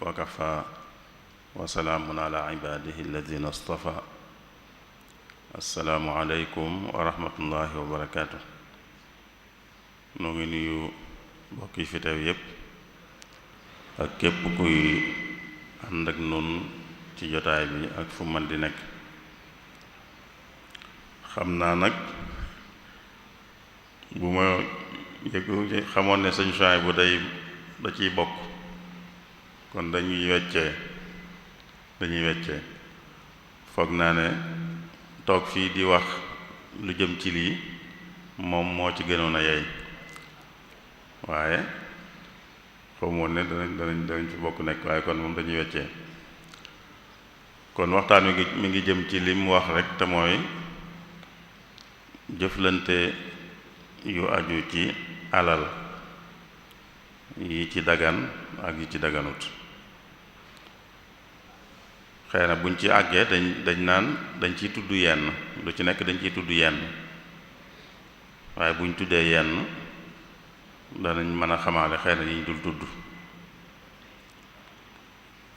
wa kafa wa salaamun ala ibaadihi alladina astafa. assalaamu aleykum wa rahmatullahi wa barakaatu. noo ngi nuyu mbokk yi fi teew yépp ak képp kuy ànd ak nun ci jotaay bi ak fu man di nekk. xam naa nag bu ma xamoon ne sëñ Suhaybu bu da ciy bokk kon dañuy weccee foog naa ne toog fii di wax lu jëm ci lii moom moo ci gënoon a yey, waaye xamoon ne danañ fi bokk nekk, waaye kon moom dañuy weccee. kon waxtaan mi ngi jëm ci lim wax rek te mooy jëflante yu aju ci alal yi ci dagan ak yi ci daganut. xëy na buñ ci àggee dañ naan dañ ciy tudd yenn, lu ci nekk dañ ciy tudd yenn, waaye buñ tuddee yenn danañ mën a xamaale xëy na yi ñu dul tudd.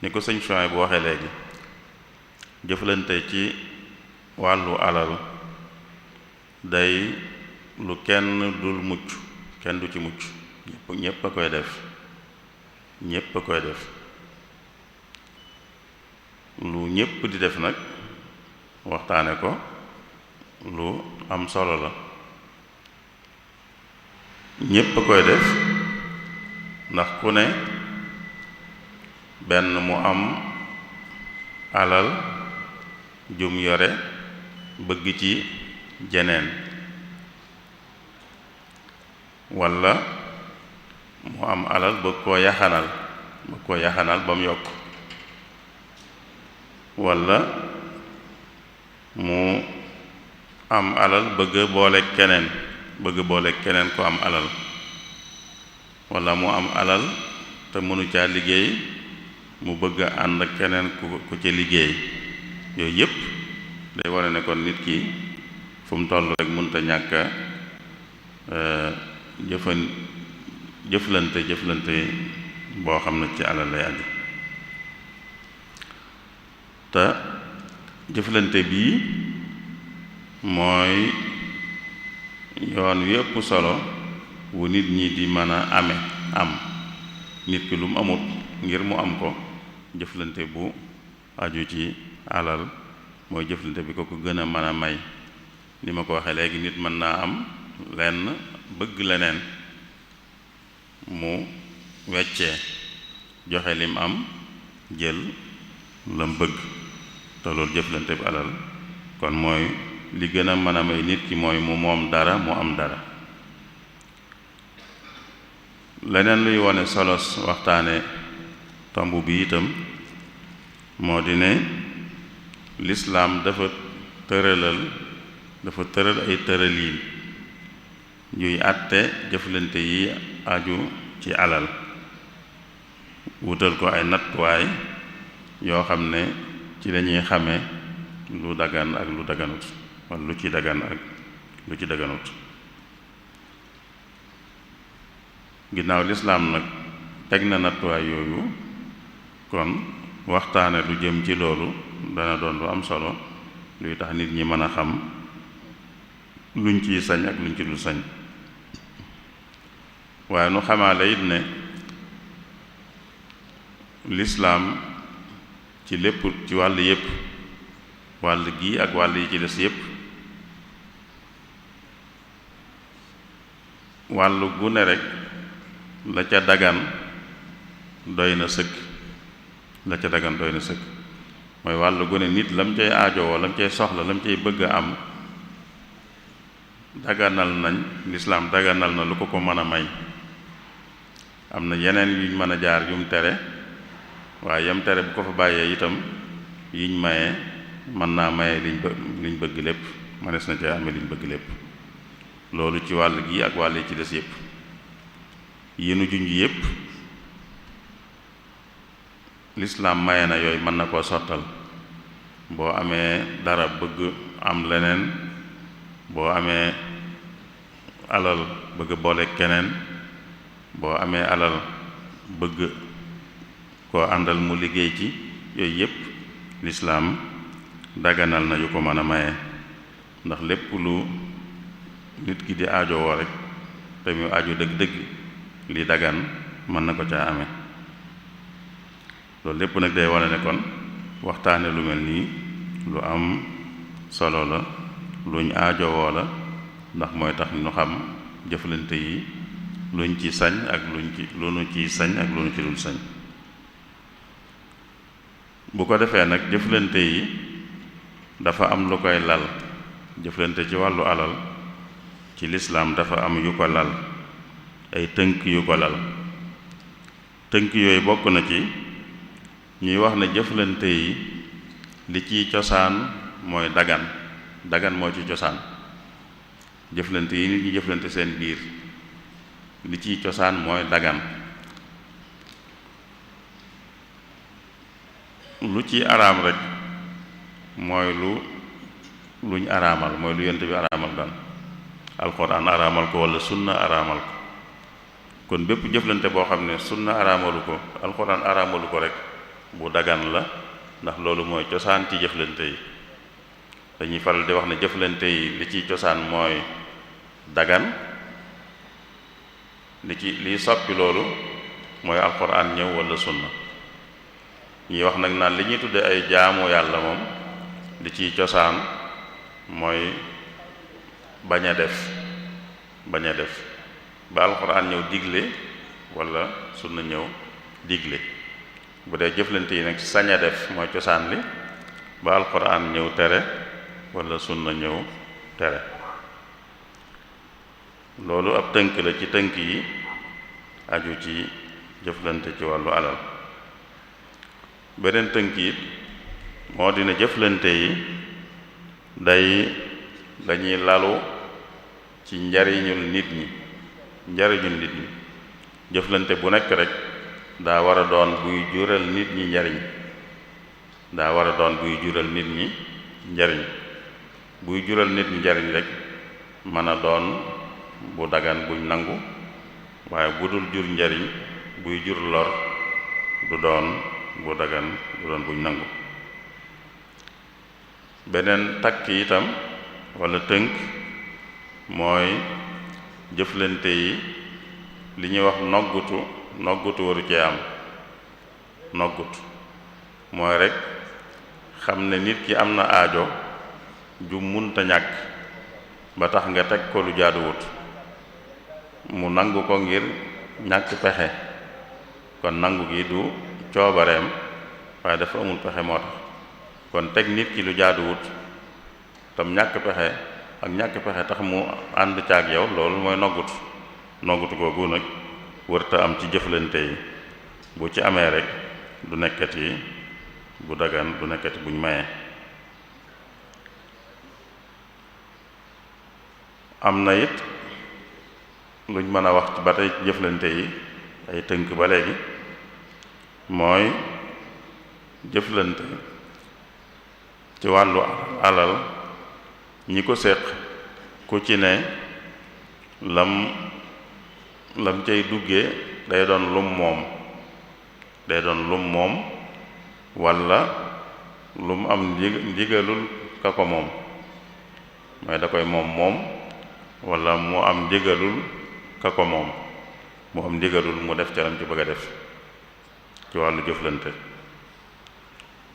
ni ko sëñ Suhaybu bu waxee léegi, jëflante ci wàllu alal day lu kenn dul mucc, kenn du ci mucc, ñépp a koy def, lu ñépp di def nag waxtaane ko lu am solo la. ñépp a koy def ndax ku ne benn mu am alal jum yore bëgg ci jeneen, walla mu am alal bëgg koo yaxanal ba mu yokk, walla mu am alal bëgg boole keneen ku am alal, walla mu am alal te mënu caa liggéey mu bëgg a ànd ak keneen ku ci liggéey. yooyu yépp day wane ne kon nit ki fu mu toll rek mënta ñàkk jëflante boo xam ne ci alal lay aju. te jëflante bii mooy yoon wi ëpp solo wu nit ñi di mën a am nit ki lu mu amut ngir mu am ko, jëflante bu aju ci alal mooy jëflante bi ko gën a mën a may. ni ma ko waxee léegi, nit mën naa am lenn bëgg leneen, mu weccee joxe lim am jël lam bëgg, te loolu jëflante bi alal kon mooy li gën a mën a may nit ki mooy mu moom dara, mu am dara. leneen luy wone solos waxtaane tomb bi itam moo di ne lislaam dafa tëral ay tëraliin yuy àtte jëflante yi aju ci alal, wutal ko ay nattuwaay yoo xam ne ci lañuy xame lu dagan ak lu daganut, walla lu ci dagan ak lu ci daganut. ginnaaw lislaam nag teg na nattuwaay yooyu, kon waxtaane lu jëm ci loolu dana doon lu am solo, luy tax nit ñi mën a xam luñ ciy sañ ak luñ ci dul sañ. waaye nu xamaale it ne lislaam ci lépp, ci wàll yépp, wàll gi ak wàll yi ci des yépp, wàll gu ne rekk la ca dagan doy na sëkk, mooy wàll gu ne nit lam cay aajowoo, lam cay soxla, lam cay bëgg a am, lislaam daganal na lu ko mën a may. am na yeneen yuñ mën a jaar yum tere, waaye yam tere bu ko fa bàyyee itam yiñ maye mën naa maye liñ bëgg lépp, mënees na ca amee liñ bëgg lépp. loolu ci wàll gi ak wàll yi ci des yépp, yéenu junj yépp lislaam maye na yooyu, mën na koo sottal. boo amee dara bëgg am leneen, boo amee alal bëgg boole keneen, boo amee alal bëgg koo àndal mu liggéey ci, yooyu yépp lislaam daganal na yu ko mën a maye, ndax lépp lu nit ki di aajowoo rek te mu aju dëgg-dëgg li dagan mën na ko caa amee. loolu lépp nag day wane ne kon waxtaane lu mel nii lu am solo la, luñ aajowoo la, ndax mooy tax ñu xam jëflante yi luñ ci sañ ak lu nu ciy sañ ak lu nu ci dul sañ. bu ko defee nag jëflante yi dafa am lu koy lal. jëflante ci wàllu alal ci lislaam dafa am yu ko lal, ay tënk yu ko lal. tënk yooyu bokk na ci ñuy wax ne jëflante yi li ciy cosaan mooy dagan moo ci cosaan. jëflante yi nit ñi jëflante seen biir li ciy cosaan mooy dagan. lu ci araam rek mooy luñ araamal, mooy lu yent bi araamal daan alxuraan araamal ko wala sunna araamal ko. kon bépp jëflante boo xam ne sunna araamalu ko, alxuraan araamalu ko rek bu dagan la, ndax loolu mooy cosaan ci jëflante yi. dañuy faral di wax ne jëflante yi li ciy cosaan mooy dagan, liy soppi loolu mooy alxuraan ñëw wala sunna. ñuy wax nag naan li ñuy tudde ay jaamu yàlla moom li ciy cosaan mooy bañ a def ba alxuraan ñëw digle wala sunna ñëw digle. bu dee jëflante yi nag sañ a def mooy cosaan li ba alxuraan ñëw tere wala sunna ñëw tere. loolu ab tënk la ci tënk yi aju ci jëflante ci wàllu alal. beneen tënk yi moo dina jëflante yi dañuy lalu ci njariñul nit ñi. jëflante bu nekk rek daa war a doon buy jural nit ñi njariñ. buy jural nit ñi njariñ rek mën a doon bu dagan buñ nangu, waaye bu dul jur njariñ buy jur lor du doon bu dagan, du doon buñ nangu. beneen takk itam walla tënk mooy jëflante yi li ñuy wax noggutu waru cee am. noggutu mooy rek xam ne nit ki am na aajo ju munta ñàkk ba tax nga teg ko lu jaaduwut, mu nangu ko ngir ñàkk pexe. kon nangu gi du coobareem, waaye dafa amul pexe moo tax. kon teg nit ki lu jaaduwut tam ñàkk pexe tax mu ànd caag yow, loolu mooy noggutu googu nag wërta am ci jëflante yi. bu ci amee rek du nekkati bu dagan, du nekkati buñ maye. am na it luñ mën a wax ba tey ci jëflante yi ay tënk ba léegi, mooy jëflante ci wàllu alal ñi ko séq ku ci ne lam cay duggee day doon lum moom walla lum am ndigalul ka ko moom, mooy da koy moom walla mu am ndigalul ka ko moom, mu am ndigalul mu def ca lam ci bëgg a def ci wàllu jëflante.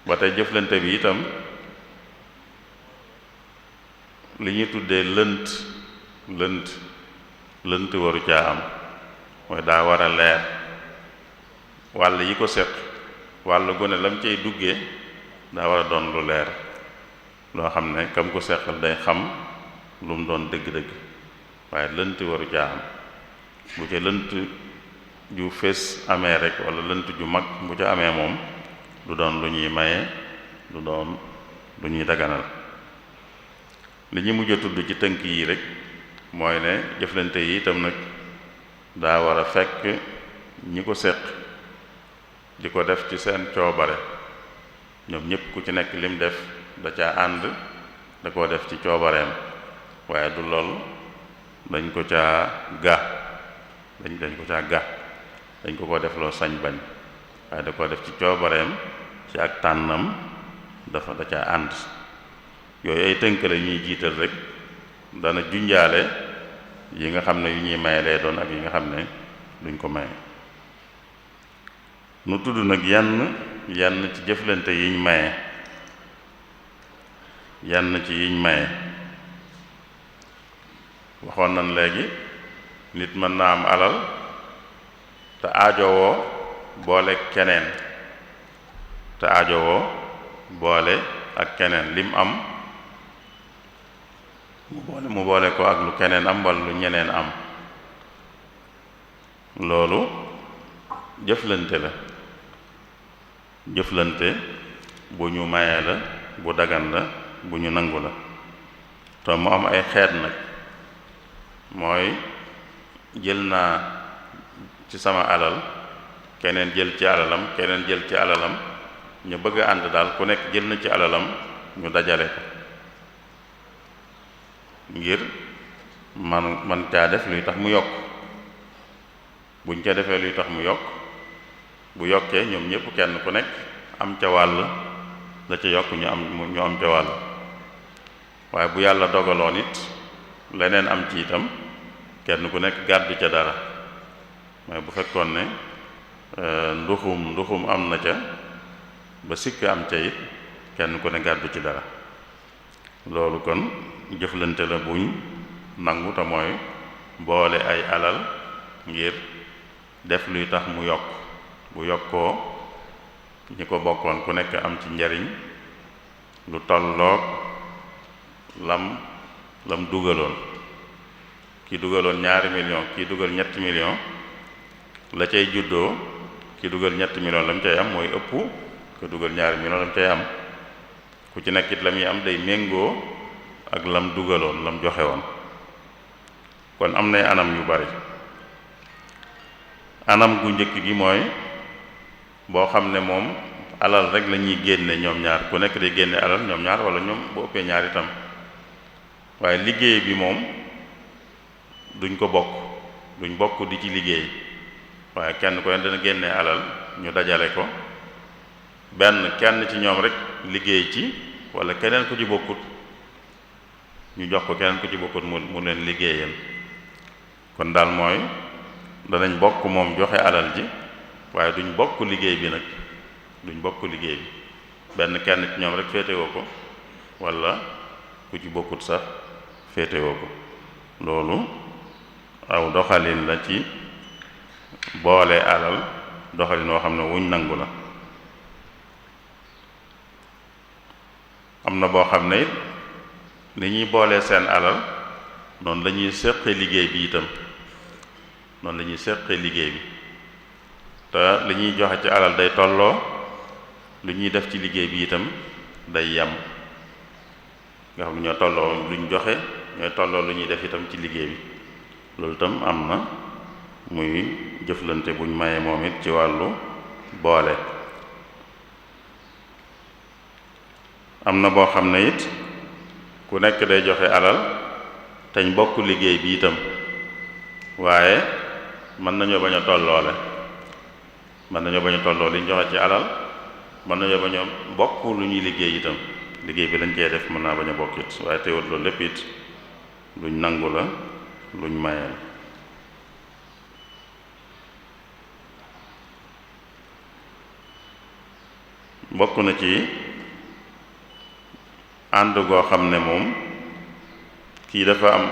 ba tey jëflante bi itam li ñuy tuddee lënt waru caa am, mooy daa war a leer. wàll yi ko seq wàll gone lam cay duggee daa war a doon lu leer, loo xam ne kam ko seqal day xam lu mu doon dëgg-dëgg, waaye lënt waru caa am. bu ca lënt ju fees amee rek wala lënt ju mag bu ca amee moom du doon lu ñuy maye, du doon lu ñuy daganal. li ñu mujj a tudd ci tënk yi rek mooy ne jëflante yi itam nag daa war a fekk ñi ko séq di ko def ci seen coobare. ñoom ñépp ku ci nekk lim def da caa ànd, da koo def ci coobareem, waaye du lool dañ ko caa ga dañ ko caa ga dañ ko def loo sañ bañ. waaye da ko def ci coobareem ci ak tànnam dafa da caa ànd yooyu ay tënk la ñuy jiital rek dana junjaale yi nga xam ne yu ñuy maye lay doon ak yi nga xam ne duñ ko maye. nu tudd nag yenn ci jëflante yiñ maye yenn ci yiñ maye waxoon nañ léegi nit mën naa am alal te aajowoo boole keneen te aajowoo boole ak keneen lim am mu boole ko ak lu keneen am walla lu ñeneen am loolu jëflante la jëflante bu ñu mayee la bu dagan la bu ñu nangu la te mu am ay xeet nag mooy jël naa ci sama alal keneen jël ci alalam keneen jël ci alalam ñu bëgg a ànd daal ku nekk jël na ci alalam ñu dajale ko ngir man caa def luy tax mu yokk buñ ca defee luy tax mu yokk bu yokkee ñoom ñëpp kenn ku nekk am ca wàll la ca yokk ñu am ca wàll waaye bu yàlla dogaloon it leneen am ci itam kenn ku nekk gàddu ca dara mais bu fekkoon ne nduxum am na ca ba sikk am ca it kenn ku ne gàddu ci dara loolu kon jëflante la buñ nangu te mooy boole ay alal ngir def luy tax mu yokk bu yokkoo ñi ko bokkoon ku nekk am ci njariñ lu tolloog lam dugaloon ki dugaloon 2 millions kii dugal 3 millions la cay juddoo ki dugal 3 millions lam cay am mooy ëpp ko dugal 2 millions lam cay am ku ci nekk it la muy am day méngoo ak lam dugaloon lam joxe woon kon am nay anam yu bari anam gu njëkk gi mooy boo xam ne moom alal rek la ñuy génne ñoom ñaar ku nekk day génne alal ñoom ñaar wala ñoom bu ëppee ñaar itam waaye liggéey bi moom duñ ko bokk di ci liggéey waaye kenn ku ne dana génne alal ñu dajale ko kenn ci ñoom rek liggéey ci wala keneen ku ci bokkut ñu jox ko keneen ku ci bokkut mu leen liggéeyal kon daal mooy danañ bokk moom joxe alal ji waaye duñ bokk liggéey bi nag kenn ci ñoom rek féetewoo ko wala ku ci bokkut sax féetewoo ko loolu aw doxalin la ci boole alal doxalin woo xam ne wuñ nangu la am na boo xam ne it ni ñuy boolee seen alal noonu la ñuy séqee liggéey bi itam te li ñuy joxe ci alal day tolloo lu ñuy def ci liggéey bi itam day yem nga xam ne ñoo tolloo luñ joxe ñooy tolloo lu ñuy def itam ci liggéey bi loolu itam am na muy jëflante buñ maye moom it ci wàllu boole am na boo xam ne it ku nekk day joxe alal teñ bokk liggéey bi itam waaye mën nañoo bañ a tolloole li ñu joxe ci alal mën nañoo bañ a bokk lu ñuy liggéey itam liggéey bi lañ cee def mën naa bañ a bokk it waaye teewul loolu lépp it luñ nangu la luñ maye la bokk na ci ànd goo xam ne moom kii dafa am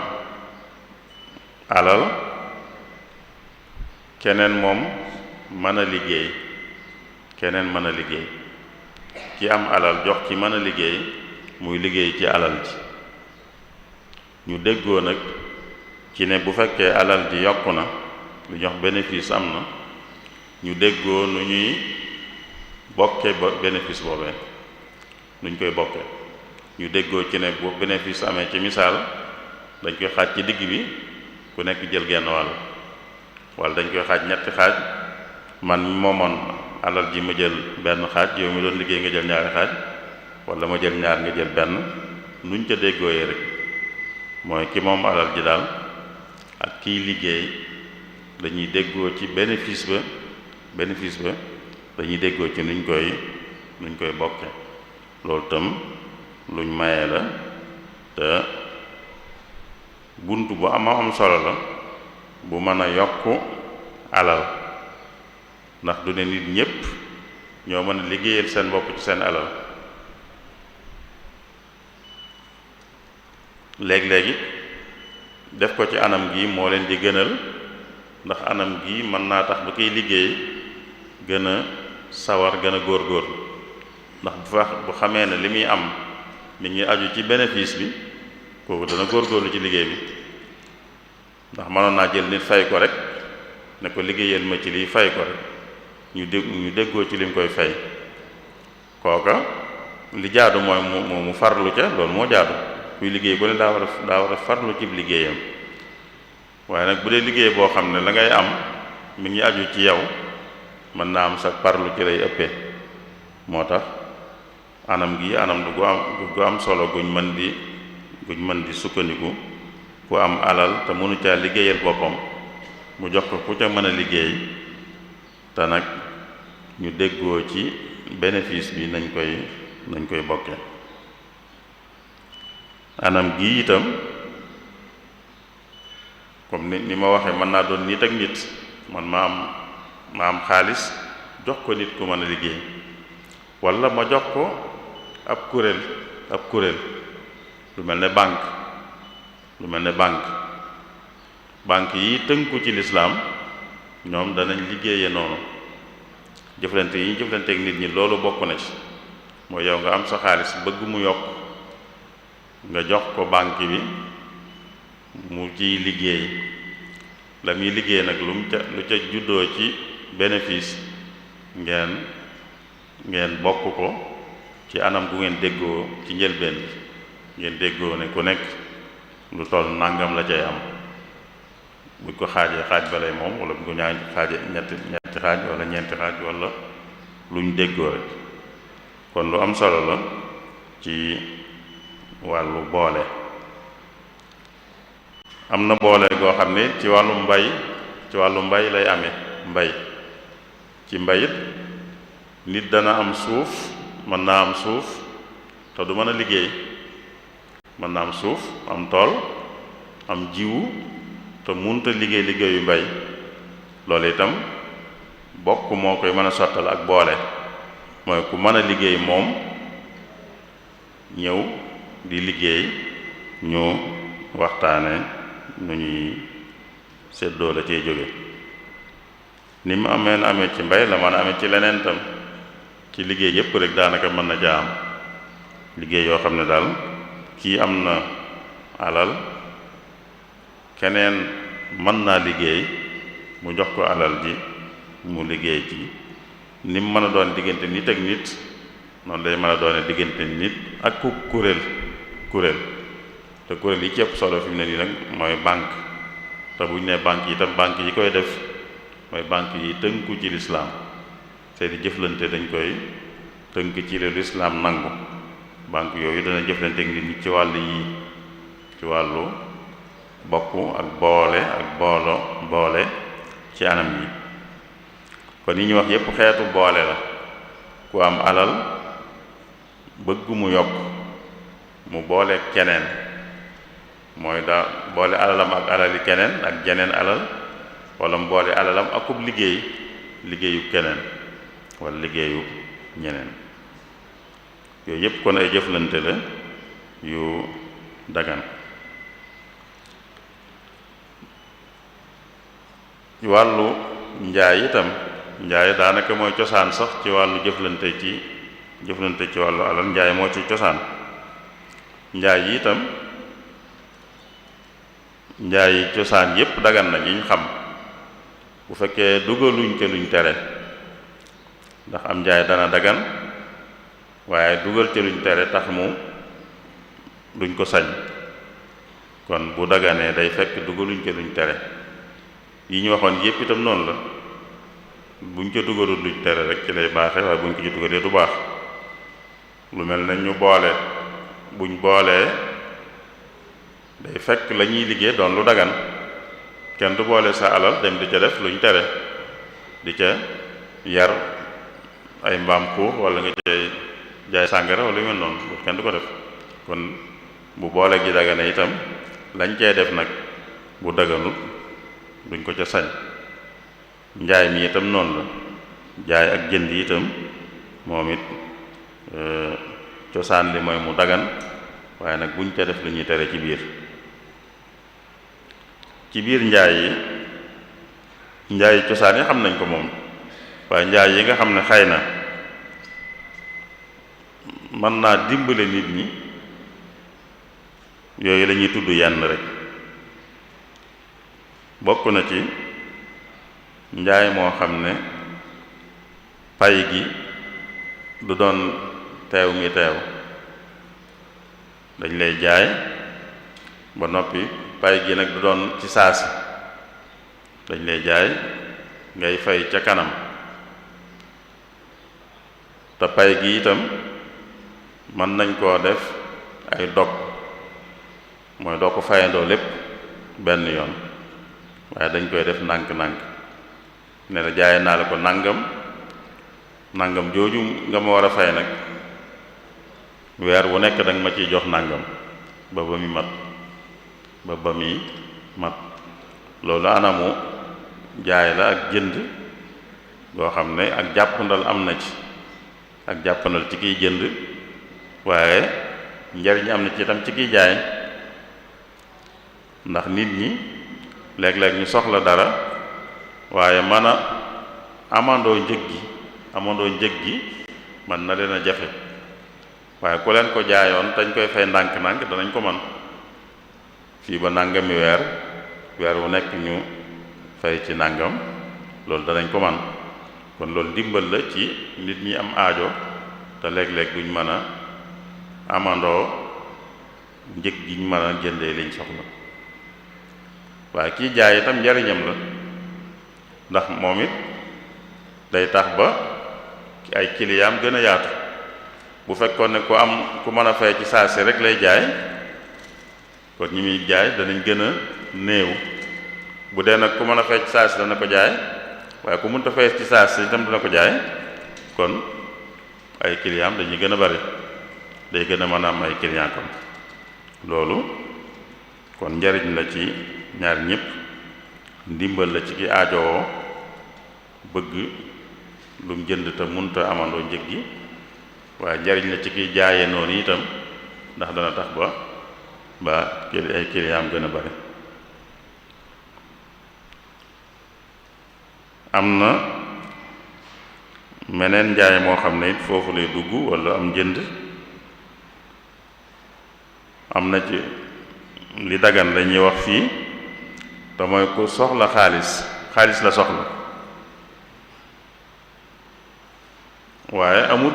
alal keneen moom mën a liggéey ki am alal jox ki mën a liggéey muy liggéey ci alal ji ñu déggoo nag ci ne bu fekkee alal ji yokku na lu jox bénéfice am na ñu déggoo nu ñuy bokke ba bénéfice boobee nuñ koy bokke ñu déggoo ci ne bu bénéfice amee ci misaal dañ koy xaaj ci digg bi ku nekk jël genn wàll wala dañ koy xaaj ñetti xaaj man moomoon alal ji ma jël benn xaaj yow mi doon liggéey nga jël ñaari xaaj wala ma jël ñaar nga jël benn nuñ ca déggooyee rek mooy ki moom alal ji daal ak kiy liggéey dañuy déggoo ci bénéfice ba dañuy déggoo ci nuñ koy bokke loolu tam luñ maye la te bunt bu am solo la bu mën a yokk alal ndax du ne nit ñépp ñoo mën a liggéeyal seen bopp ci seen alal léeg-léegi def ko ci anam gi moo leen di gënal ndax anam gi mën naa tax ba koy liggéey gën a sawar gën a góorgóorlu ndax bu xamee ne li muy am mi ngi aju ci bénéfice bi kooku dana góorgóorlu ci liggéey bi ndax mënoon naa jël nit fay ko rek ne ko liggéeyal ma ci lii fay ko rek ñu déggoo ci lim koy fay kooka li jaadu mooy mu farlu ca loolu moo jaadu kuy liggéey bu ne daa war a farlu ci liggéeyam waaye nag bu dee liggéey boo xam ne la ngay am mi ngi aju ci yow mën naa am sa farlu ci lay ëppee moo tax anam gi anam du gu am solo guñ mën di sukkandiku ku am alal te mënu caa liggéeyal boppam mu jox ko ku ca mën a liggéey te nag ñu déggoo ci bénéfice bi nañ koy bokke anam gi itam comme ni ma waxee mën naa doon nit ak nit man ma am xaalis jox ko nit ku mën a liggéey walla ma jox ko ab kuréel lu mel ne banque yi tënku ci lislaam ñoom danañ liggéeye noonu jëflante yi ñu jëflante ak nit ñi loolu bokk na ci mooy yow nga am sa xaalis bëgg mu yokk nga jox ko banque bi mu ciy liggéey la muy liggéey nag lu ca juddoo ci bénéfice ngeen bokk ko ci anam gu ngeen déggoo ci njëlbeen bi ngeen déggoo ne ku nekk lu toll nangam la cay am buñ ko xaajee xaaj balay moom wala buñ ko xaajee ñetti xaaj wala ñeenti xaaj wala luñ déggoo rek kon lu am solo la ci wàllu boole am na boole goo xam ne ci wàllu mbay lay amee mbay ci mbayit nit dana am suuf mën naa am suuf te du mën a liggéey mën naa am suuf am tool am jiwu te munta liggéeyu mbay loolu itam bokk moo koy mën a sottal ak boole mooy ku mën a liggéey moom ñëw di liggéey ñu waxtaane nu ñuy séddoo la cay jóge ni mu amee ci mbay la mën a amee ci leneen tam ci liggéey yépp rek daanaka mën na jaam liggéey yoo xam ne daal kii am na alal keneen mën naa liggéey mu jox ko alal ji mu liggéey ci ni mu mën a doon diggante nit ak nit noonu lay mën a doone diggante nit ak ku kuréel te kuréel yi ci ëpp solo fi mu ne nii nag mooy banque te bu ñu nee banque yi tam banque yi koy def mooy banque yi tënku ci lislaam seeni jëflante dañ koy tënk ci lu lislaam nangu banque yooyu dana jëflante ak nit ñi ci wàllu bokk ak boole ci anam yi kon yi ñu wax yépp xeetu boole la ku am alal bëgg mu yokk mu boole keneen mooy daa boole alalam ak alali keneen ak jeneen alal wala mu boole alalam akub liggéeyu keneen wala liggéeyu ñeneen yooyu yépp kon ay jëflante la yu dagan wàllu njaay itam njaay daanaka mooy cosaan sax ci wàllu jëflante ci wàllu alal njaay moo ci cosaan njaay yi itam njaay cosaan yépp dagan na ñu xam bu fekkee dugaluñ ca luñ tere ndax am njaay dana dagan waaye dugal ca luñ tere tax mu duñ ko sañ kon bu daganee day fekk dugaluñ ca luñ tere yi ñu waxoon yépp itam noonu la buñ ca dugalul luñ tere rek ci lay baaxe waaye buñ ko ci dugalee du baax lu mel ne ñu buñ boolee day fekk la ñuy liggéey doon lu dagan kenn du boole sa alal dem di ca def luñ tere di ca yar ay mbaam xuux wala nga cay jaay sàngara wala yu mel noonu loolu kenn du ko def kon bu boole gi dagane itam lañ cee def nag bu daganut duñ ko ca sañ njaay mi itam noonu la jaay ak jënd itam moom it cosaan li mooy mu dagan waaye nag buñ ca def lu ñuy tere ci biir njaay yi njaay cosaan yi xam nañ ko moom waaye njaay yi nga xam ne xëy na mën naa dimbale nit ñi yooyu la ñuy tudd yenn rek bokk na ci njaay moo xam ne pay gi du doon teew mi teew dañ lay jaay ba noppi pay gi nag du doon ci saasi dañ lay jaay ngay fay ca kanam te pay gi itam mën nañ koo def ay dog mooy doo ko fayandoo lépp benn yoon waaye dañ koy def nànk-nànk ne la jaay naa la ko nangam jooju nga ma war a fay nag weer wu nekk danga ma ciy jox nangam ba muy mat loolu anamu jaay la ak jënd goo xam ne ak jàppandal am na ci ak jàppandal ci kiy jënd waaye njariñ am na ci itam ci kiy jaay ndax nit ñi léeg-léeg ñu soxla dara waaye mën a amandoo njëg gi man na leen a jafe waaye ku leen ko jaayoon dañ koy fay ndànk-ndànk danañ ko man fii ba nàngami weer wu nekk ñu fay ci nàngam loolu danañ ko man kon loolu dimbal la ci nit ñi am aajo te léeg-léeg duñ mën a amandoo njëg gi ñu mën a jëndee liñ soxla waaye kii jaay itam njariñam la ndax moom it day tax ba ay kiliyaam gën a yaatu bu fekkoon ne ku mën a fay ci saa si rek lay jaay kon ñi muy jaay danañ gën a néew bu dee nag ku mën a fay ci saa si dana ko jaay waaye ku mënta fay ci saa si itam dana ko jaay kon ay kiliyaam dañuy gën a bari day gën a mën a am ay kiliyaan kon loolu kon njariñ la ci ñaar ñëpp ndimbal la ci ki aajowoo bëgg lu mu jënd te munta amandoo njëg gi waaye njariñ la ci kiy jaaye noonu itam ndax dana tax ba ay kiliyaam gën a bari am na meneen njaay moo xam ne it foofu lay dugg walla am njënd am na ci li dagan la ñuy wax fii te mooy ku soxla xaalis la soxla waaye amut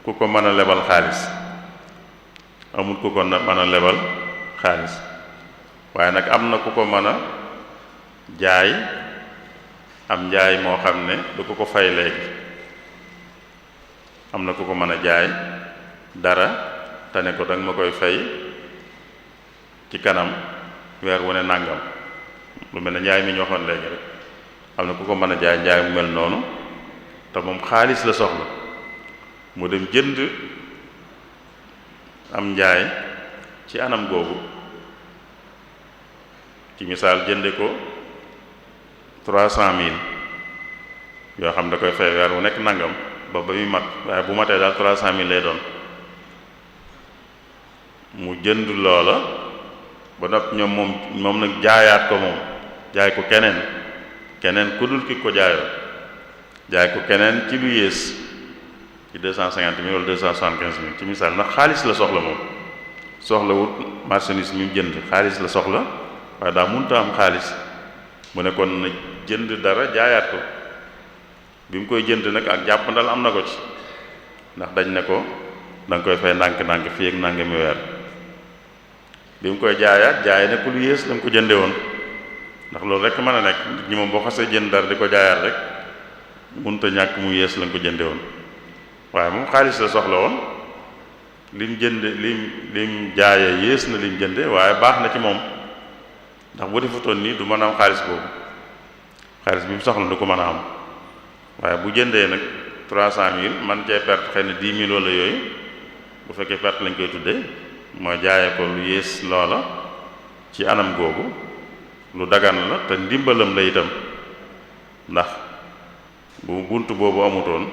ku ko mën a lebal xaalis waaye nag am na ku ko mën a jaay am njaay moo xam ne du ko fay léegi am na ku ko mën a jaay dara te ne ko danga ma koy fay ci kanam weer wu ne nàngam lu mel ne njaay mi ñu waxoon léegi rek am na ku ko mën a jaay njaay mu mel noonu te moom xaalis la soxla mu dem jënd am njaay ci anam googu ci misaal jënde ko 300.000 yoo xam da koy fay weer wu nekk nangam ba muy mat waaye bu matee daal 300.000 lay doon mu jënd loola ba noppi ñoom moom nag jaayaat ko moom jaay ko keneen ku dul ki ko jaayoo jaay ko keneen ci lu yées ci 250.000 wala 275.000 ci misaal ndax xaalis la soxla moom soxla wut marchandise mi mu jënd xaalis la soxla waaye daa munta am xaalis mu ne kon na jënd dara jaayaat ko bi mu koy jënd nag ak jàppandal am na ko ci ndax dañ ne ko da nga koy fay ndànk-ndànk fii ak nangami weer bi mu koy jaayaat jaay ne ku lu yées la nga ko jënde woon ndax loolu rek mën a nekk nit ñi moom boo xasee jënd dara di ko jaayaat rek munta ñàkk mu yées la nga ko jënde woon waaye moom xaalis la soxla woon lim lim jaayee yées na lim jënde waaye baax na ci moom ndax bu defutoon nii du mën a am xaalis boobu xaalis bi mu soxla du ko mën a am waaye bu jëndee nag 300.000 man cee perte xëy na 10.000 wala yooyu bu fekkee perte lañ koy tudde mooy jaayee ko lu yées loola ci anam googu lu dagan la te ndimbalam la itam ndax bu bunt boobu amutoon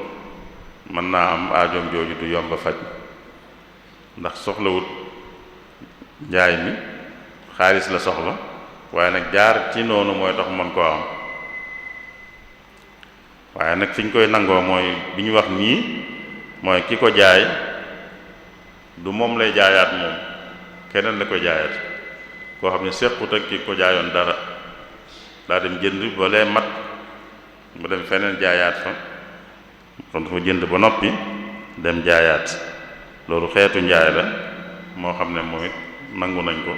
mën naa am aajoom jooju du yomba faj ndax soxlawut njaay mi xaalis la soxla waaye nag jaar ci noonu mooy tax mën koo am waaye nag fi ñu koy nangoo mooy bi ñu wax nii mooy ki ko jaay du moom lay jaayaat moom keneen la ko jaayaat koo xam ne sequt ak ki ko jaayoon dara daa dem jënd ba lee mat mu dem feneen jaayaat fa kon dafa jënd ba noppi dem jaayaat loolu xeetu njaay la moo xam ne moom it nangu nañ ko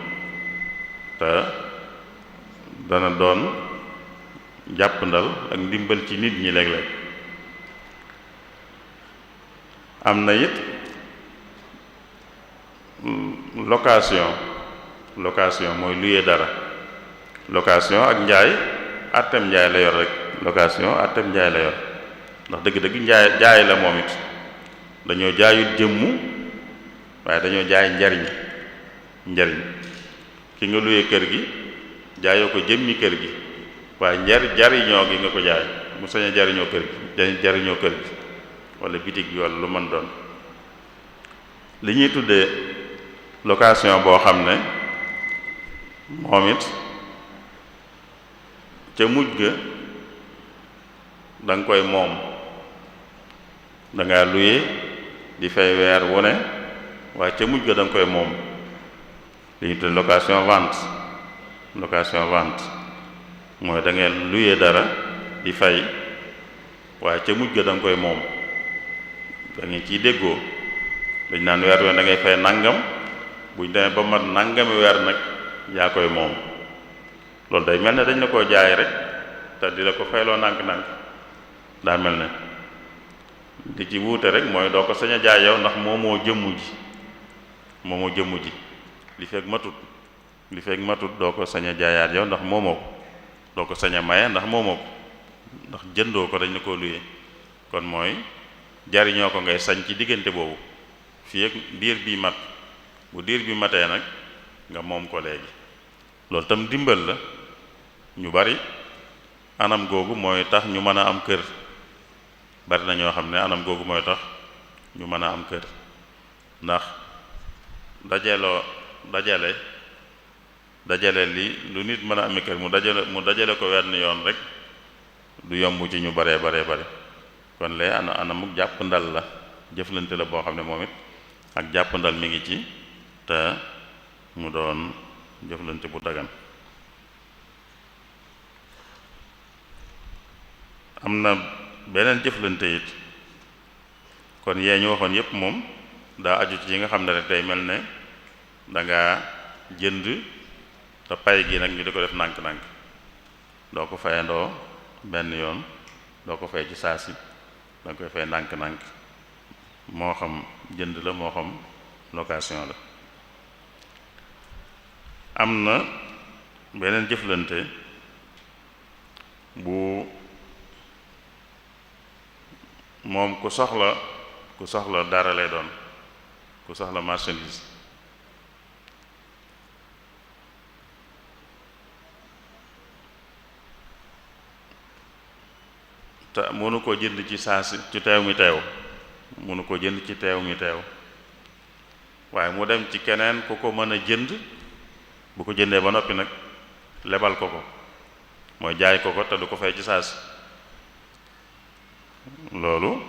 te dana doon jàppandal ak ndimbal ci nit ñi léeg-léeg am na it location mooy luye dara location ak njaay àtteem njaay la yor rek location àtteem njaay la yor ndax dëgg-dëgg jaay la moom it dañoo jaayut jëmmu waaye dañoo jaay njariñ ki nga luye kër gi jaayoo ko jëmmi kër gi waaye jariñoo gi nga ko jaay mu sañ a jariñoo kër gi wala bitig bi wala lu mën doon li ñuy tuddee location boo xam ne moom it ca mujj ga da nga koy moom da ngaa luye di fay weer wu ne waaye ca mujj ga da nga koy moom li ñuy tuddee location vente mooy da ngeen luye dara di fay waaye ca mujj ga da nga koy moom da ngeen ciy déggoo dañ naan weer wi da ngay fay nangam buñ demee ba mat nangami weer nag yaa koy moom loolu day mel ne dañ la koo jaay rek te di la ko fayloo nànk-nànk daa mel ne di ci wuute rek mooy doo ko sañ a jaay yow ndax moomoo jëmmu ji li fekk matut doo ko sañ a jaayaat yow ndax moomoo ko doo ko sañ a maye ndax moomoo ko ndax jëndoo ko dañ la koo luyee kon mooy jariñoo ko ngay sañ ci diggante boobu fii ak diir bi mat bu diir bi matee nag nga moom ko léegi loolu tam dimbal la ñu bari anam googu mooy tax ñu mën a am kër bari na ñoo xam ne anam googu mooy tax ñu mën a am kër ndax dajale li lu nit mën a amee kër mu dajale ko wenn yoon rek du yomb ci ñu bare kon lee anamuk jàpp ndal la jëflante la boo xam ne moom it ak jàpp ndal mi ngi ci te mu doon jëflante bu dagan am na beneen jëflante it kon yee ñu waxoon yépp moom daa aju ci yi nga xam ne rek tey mel ne danga jënd te pay gi nag ñu di ko def nànk-nànk doo ko fayandoo benn yoon doo ko fay ci saasi danga koy fay nànk-nànk moo xam jënd la moo xam location la am na beneen jëflante bu moom ku soxla dara lay doon ku soxla marchandise te mënu ko jënd ci saasi ci teew mi teew mënu ko jënd ci teew mi teew waaye mu dem ci keneen ku ko mën a jënd bu ko jëndee ba noppi nag lebal ko mooy jaay ko te du ko fay ci saasi loolu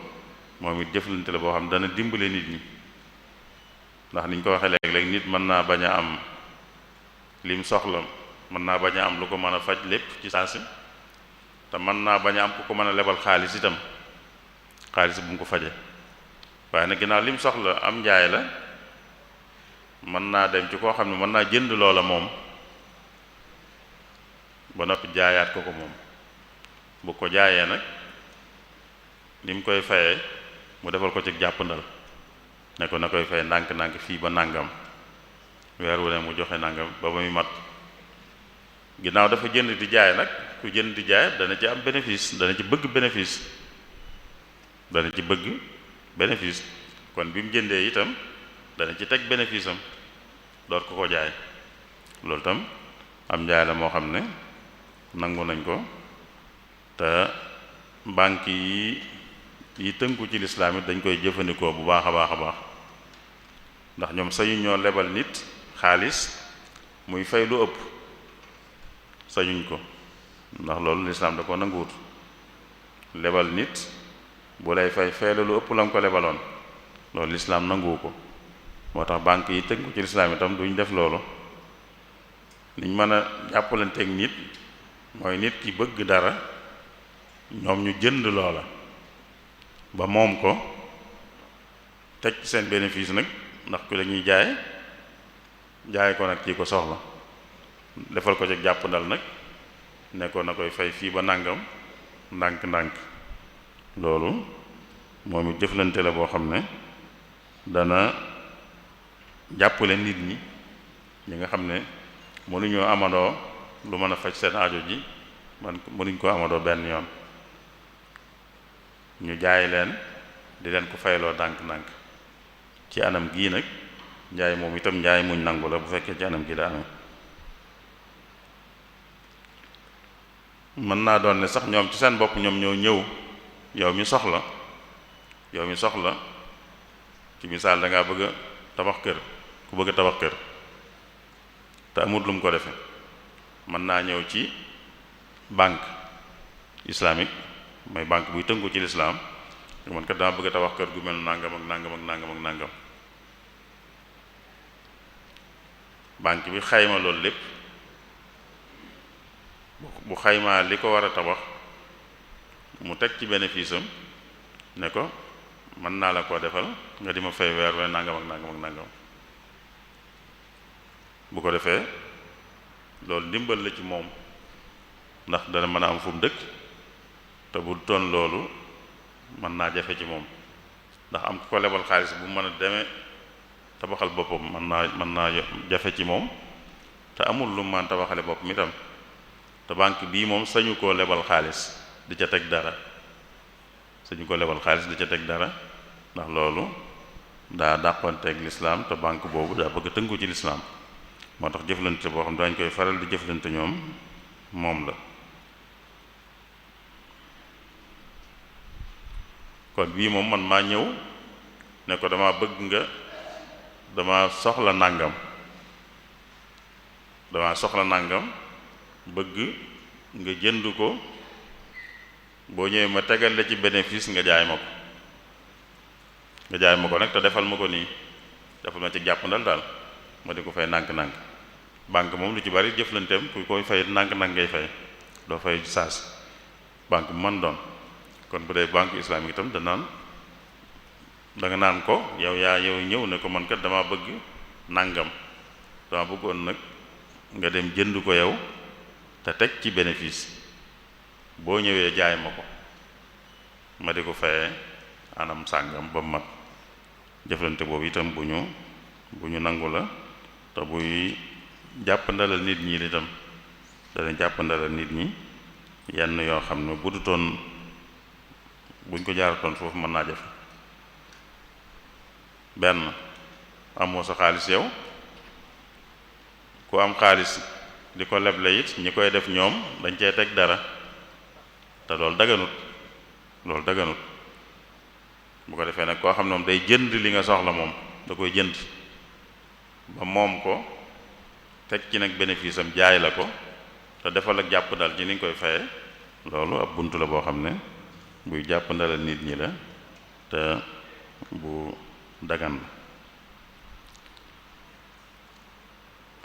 moom it jëflante la boo xam ne dana dimbale nit ñi ndax niñ ko waxee léeg-léeg nit mën naa bañ a am lim soxla mën naa bañ a am lu ko mën a faj lépp ci saasi te mën naa bañ a am ku ko mën a lebal xaalis itam xaalis bu mu ko faje waaye nag ginnaaw lim soxla am njaay la mën naa dem ci koo xam ne mën naa jënd loola moom ba noppi jaayaat ko moom bu ko jaayee nag ni mu koy fayee mu defal ko ci jàppandal ne ko na koy fay ndànk-ndànk fii ba nàngam weer wu ne mu joxe nàngam ba muy mat ginnaaw dafa jënd di jaay nag ku jënd di jaay dana ci am bénéfice dana ci bëgg bénéfice dana ci bëgg bénéfice, kon bi mu jëndee itam dana ci teg bénéfice am door ko jaay. loolu tam am njaay la moo xam ne nangu nañ ko, te banque yi tënku ci lislaam it dañ koy jëfandikoo bu baax a baax a baax, ndax ñoom sañu ñoo lebal nit xaalis muy fay lu ëpp, sañuñ ko, ndax loolu lislaam da ko nanguwut. lebal nit bu lay fay la lu ëpp la nga ko lebaloon, loolu lislaam nanguwu ko. moo tax banque yi tënku ci lislaam itam duñ def loolu. niñ mën a jàppalanteeg nit mooy nit ki bëgg dara, ñoom ñu jënd loola ba moom ko, teg ci seen bénéfice nag, ndax ku lañuy jaay ko nag ci ko soxla, defal ko ci jàppandal nag, ne ko na koy fay fii ba nàngam ndànk-ndànk. loolu moom it jëflante la boo xam ne dana jàppale nit ñi nga xam ne mënuñoo amandoo lu mën a faj seen aajo ji, mënuñ koo amandoo benn yoon, ñu jaay leen di leen ko fayloo ndànk-ndànk. ci anam gii nag njaay moom itam njaay muñ nangu la bu fekkee ci anam gii la amee. mën naa doon ne sax ñoom ci seen bopp ñoom ñoo ñëw, yow mi soxla ci misaal da ngaa bëgg a tabax kër, ku bëgg a tabax kër te amul lu mu ko defe, mën naa ñëw ci banque islamique, mooy banque buy tënku ci lislaam, man kat dama bëgg a tabax kër gu mel nangam ak nangam ak nangam ak nangam. banque bi xayma loolu lépp, bu xaymaa li ko war a tabax mu teg ci bénéfice am ne ko mën naa la koo defal nga di ma fay weer we nangam ak nangam ak nangam. bu ko defee loolu ndimbal la ci moom, ndax dana mën a am fu mu dëkk, te bu doon loolu mën naa jafe ci moom, ndax am ko lebal xaalis bu mën a demee tabaxal boppam mën naa jafe ci moom, te amul lu mu mën tabaxale boppam itam. te banque bii moom sañu koo lebal xaalis di ca teg dara, ndax loolu daa dàqanteeg lislaam, te banque boobu daa bëgg tënku ci lislaam. moo tax jëflante boo xam dañ koy faral di jëflante ñoom moom la. kon bii moom man maa ñëw ne ko dama soxla nàngam bëgg nga jënd ko, boo ñëwee ma tegal la ci bénéfice nga jaay ma ko nag te defal ma ko nii, defal ma ci jàppandal daal, ma di ko fay nànk-nànk. banque moom lu ci bari jëflanteem ku koy fay nànk-nànk ngay fay, doo fay saas, banque bu mën doon. kon bu dee banque islamique itam da nga naan ko yow ñëw ne ko man kat dama bëgg nàngam, dama bëggoon nag nga dem jënd ko yow te teg ci bénéfice, boo ñëwee jaay ma ko, ma di ko fayee anam sàngam ba mat. jëflante boobu itam bu ñu nangu la, te buy jàppandalal nit ñi itam dana jàppandalal nit ñi yenn yoo xam ne bu dutoon buñ ko jaaratoon foofu mën naa jafe. benn, amoo sa xaalis yow, ku am xaalis di ko leble it ñi koy def ñoom dañ cee teg dara, te loolu daganut. bu ko defee nag koo xam ne moom day jënd li nga soxla, moom da koy jënd ba moom ko, teg ci nag bénéfice am jaay la ko, te defal ak jàpp dal ci ni nga koy faye, loolu ab buntu la boo xam ne buy jàpp ndalal nit ñi la, te bu dagan la.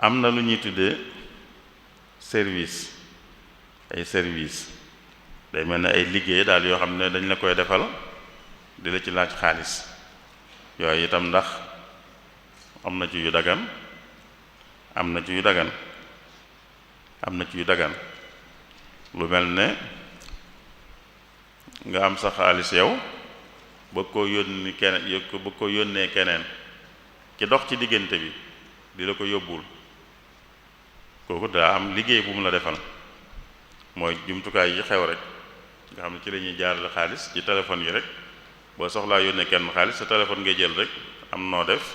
am na lu ñuy tuddee service, ay service day mel ne ay liggéey daal yoo xam ne dañ la koy defal di la ci laaj xaalis. yooyu itam ndax am na ci yu dagan, am na ci yu dagan lu mel ne nga am sa xaalis yow bëgg koo yónnee keneen ki dox ci diggante bi di la ko yóbbul, kooku daa am liggéey bu mu la defal. mooy jumtukaay yi xew rek nga xam ne ci la ñuy jaarale xaalis ci téléphone yi rek, boo soxlaa yónnee kenn xaalis sa téléphone ngay jël rek am noo def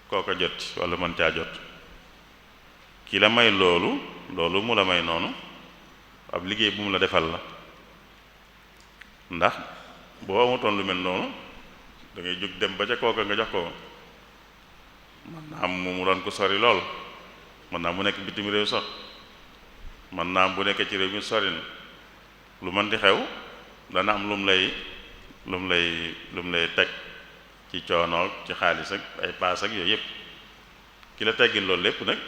kooka jot wala mën caa jot. ki la may loolu mu la may noonu ab liggéey bu mu la defal la, ndax boo amutoon lu mel noonu da ngay jóg dem ba ca kooka nga jox ko. mën naa am mu doon ko sori lool, mën naa mu nekk bitim réew sax, mën naa am bu nekkee ci réew mi sori na, lu mën di xew dana am lu mu lay teg ci coonoog ci xaalis ak ay paas ak yooyu yëpp. ki la teggil loolu lépp nag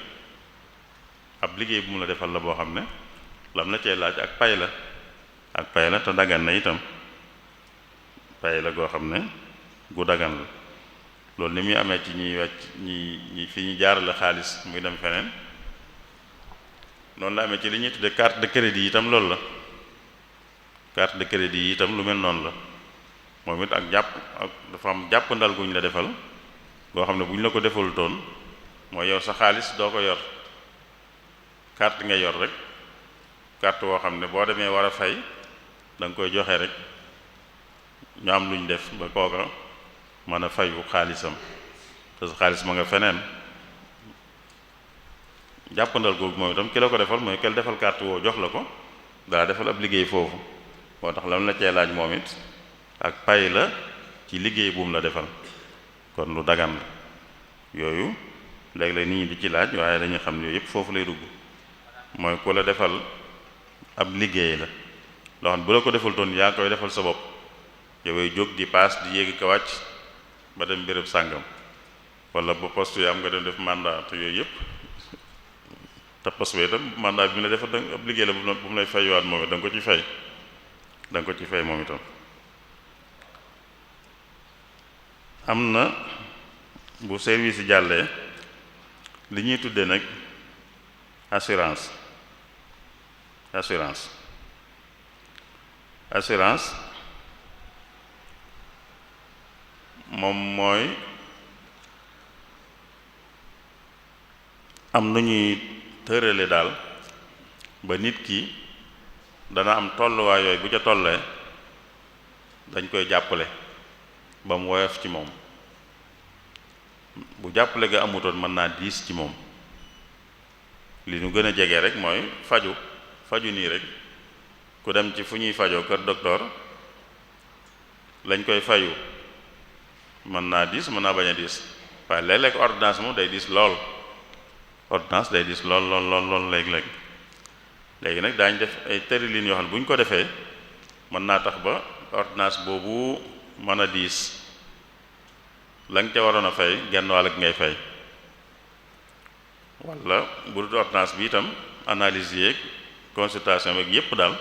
ab liggéey bu mu la defal la boo xam ne lam la cee laaj ak pay la te dagan na itam, pay la goo xam ne gu dagan la. loolu ni muy amee ci ñiy wàcc ñi fi ñu jaarale xaalis muy dem feneen, noonu la amee ci li ñuy tudde carte de crédit yi itam loolu la. carte de crédit yi itam lu mel noonu la, moom it ak dafa am jàpp ndal guñ la defal goo xam ne bu ñu la ko defal toon mooy yow sa xaalis doo ko yor, carte nga yor rek, carte woo xam ne boo demee war a fay da nga koy joxe rek, ñu am luñ def ba kooka mën a fayu xaalisam te sa xaalis ma nga feneen. jàppandal googu moom itam ki la ko defal mooy kel defal carte woo jox la ko daa defal ab liggéey foofu, moo tax lam la cee laaj moom it ak pay la ci liggéey bu mu la defal, kon lu dagan la. yooyu léeg-léeg nit ñi di ci laaj, waaye dañuy xam ne yooyu yëpp foofu lay dugg, mooy ku la defal ab liggéey la loo xam ne bu la ko defal toon yaa koy defal sa bopp, yowey jóg di paas di yéegi ka wàcc ba dem béréb sàngam, wala ba poste yi am nga dem def mandat te yooyu yëpp te poste bi itam mandat bi mu la defal ab liggéey la bu mu lay fayuwaat moom it da nga ko ci fay moom itam. am na bu service yi jàllee li ñuy tuddee nag assurance moom mooy am nu ñuy tërale daal ba nit ki dana am tolluwaay yooyu bu ca tollee dañ koy jàppale ba mu woyof ci moom. bu jàppale ga amutoon mën naa diis ci moom. li ñu gën a jege rek mooy faju nii rek, ku dem ci fu ñuy fajoo kër docteur lañ koy fayu mën naa diis mën naa bañ a diis, waaye léeg-léeg ordonnance moom day diis lool, ordonnance day diis lool léeg-léeg. léegi nag daañ def ay tërëlin yoo xam ne bu ñu ko defee mën naa tax ba ordonnance boobu mën a diis, la nga ca waroon a fay genn wàll ngay fay, wala bu dul ordonnance bi itam analyse yeeg consultation beeg yépp daal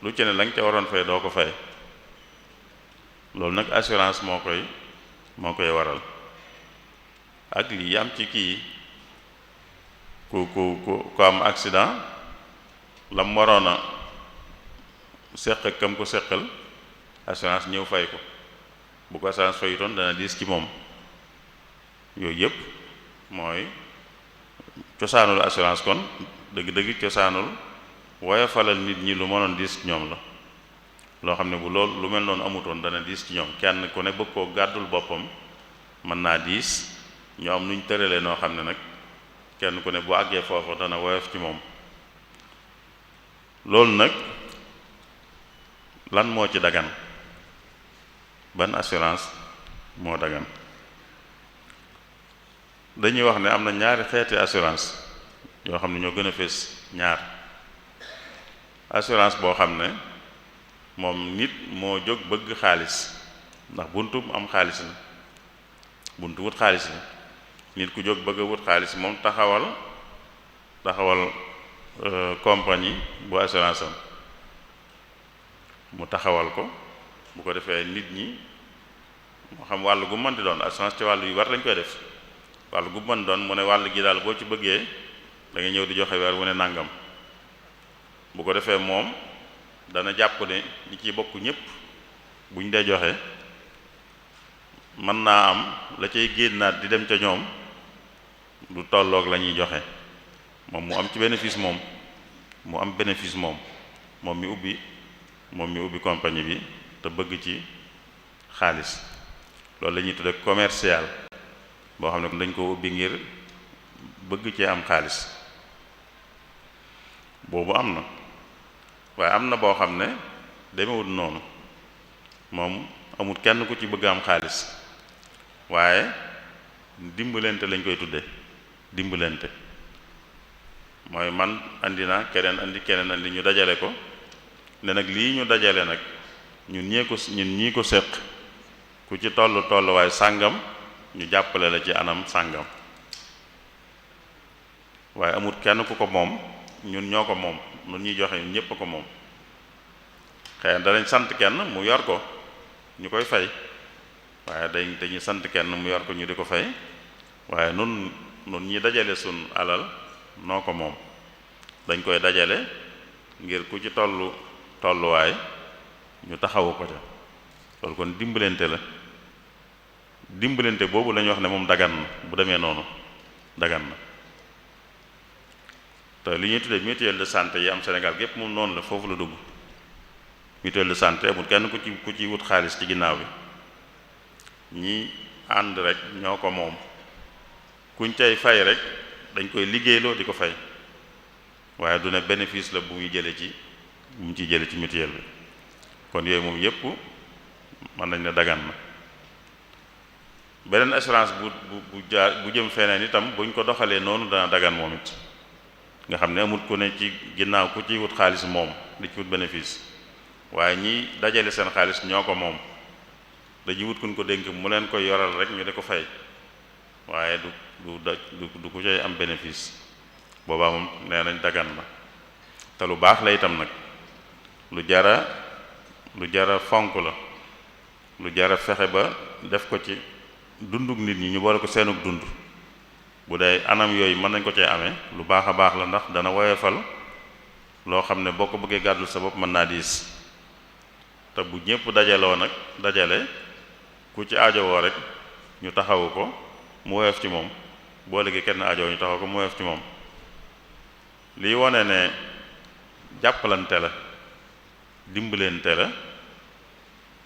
lu ci ne la nga ca waroon fay doo ko fay. loolu nag assurance moo koy waral. ak lii am ci kii ku am accident la mu waroon a seq ak kam ko seqal assurance ñëw fay ko, bu ko assurance fayutoon dana diis ci moom. yooyu yëpp mooy cosaanul assurance, kon dëgg-dëgg cosaanul woyofalal nit ñi lu mënoon diis ci ñoom la, loo xam ne bu loolu lu mel noonu amutoon dana diis ci ñoom. kenn ku ne bëgg koo gàddul boppam mën naa diis, ñu am nuñ tëralee noo xam ne nag kenn ku ne bu àggee foofu dana woyof ci moom. loolu nag lan moo ci dagan, ban assurance moo dagan? dañuy wax ne am na ñaari xeeti assurance yoo xam ne ñoo gën a fees ñaar. assurance boo xam ne moom nit moo jóg bëgg xaalis, ndax buntu am xaalis la, buntu wut xaalis la. nit ku jóg bëgg a wut xaalis moom taxawal compagnie bu assurance am, mu taxawal ko, bu ko defee nit ñi moo xam wàll gu mën di doon, assurance ci wàllu yu war lañ koy def, wàll gu mën doon mu ne wàll gi daal boo ci bëggee da nga ñëw di joxe weer wu ne nàngam. bu ko defee moom dana jàpp ne ñi ciy bokk ñépp buñ dee joxe mën naa am la cay génnaat di dem ca ñoom du tolloog la ñuy joxe, moom mu am ci bénéfice, moom mu am bénéfice moom mi ubbi compagnie bi te bëgg ci xaalis loolu la ñuy tudde commercial boo xam ne dañ ko ubbi ngir bëgg cee am xaalis boobu am na waaye am na boo xam ne demewul noonu moom amul kenn ku ci bëgg am xaalis waaye dimbalante lañ koy tudde dimbalante mooy man andi na keneen andi ñu dajale ko ne nag lii ñu dajale nag ñun ñii ko séq ku ci tolluwaay sàngam ñu jàppale la ci anam sàngam waaye amul kenn ku ko moom ñun ñoo ko moom ñun ñuy joxe ñun ñépp ko moom xëy na danañ sant kenn mu yor ko ñu koy fay waaye dañuy sant kenn mu yor ko ñu di ko fay waaye nun ñi dajale sun alal noo ko moom dañ koy dajale ngir ku ci tolluwaay ñu taxawu ko ca loolu kon dimbalante la dimbalante boobu lañu wax ne moom dagan na bu demee noonu dagan na te li ñuy tuddee mutuelle de santé yi am Sénégal gépp moom noonu la foofu la dugg mutuelle de santé amul kenn ku ci wut xaalis ci ginnaaw bi ñi ànd rek ñoo ko moom kuñ cay fay rek dañ koy liggéeyloo di ko fay waaye du ne bénéfice la bu mu ciy jële ci mutuelle bi kon yooyu moom yépp mën nañ ne dagan na beneen assurance bu jëm feneen itam buñ ko doxalee noonu dana dagan moom it nga xam ne amul ku ne ci ginnaaw ku ciy wut xaalis moom di ci wut bénéfice waaye ñi dajale seen xaalis ñoo ko moom dañuy wut kuñ ko dénk mu leen koy yoral rek ñu di ko fay waaye du ku cay am bénéfice boobaa moom nee nañ dagan na te lu baax la itam nag lu jara fonk la lu jara fexe ba def ko ci dunduk nit ñi ñu boole ko seenug dund bu dee anam yooyu mën nañ ko cee amee lu baax a baax la ndax dana woyofal loo xam ne boo ko bëggee gàddul sa bopp mën naa diis te bu ñépp dajaloo nag dajale ku ci aajowoo rek ñu taxawu ko mu woyof ci moom boo léegi kenn aajowoo ñu taxawu ko mu woyof ci moom lii wone ne jàppalante la dimbalante la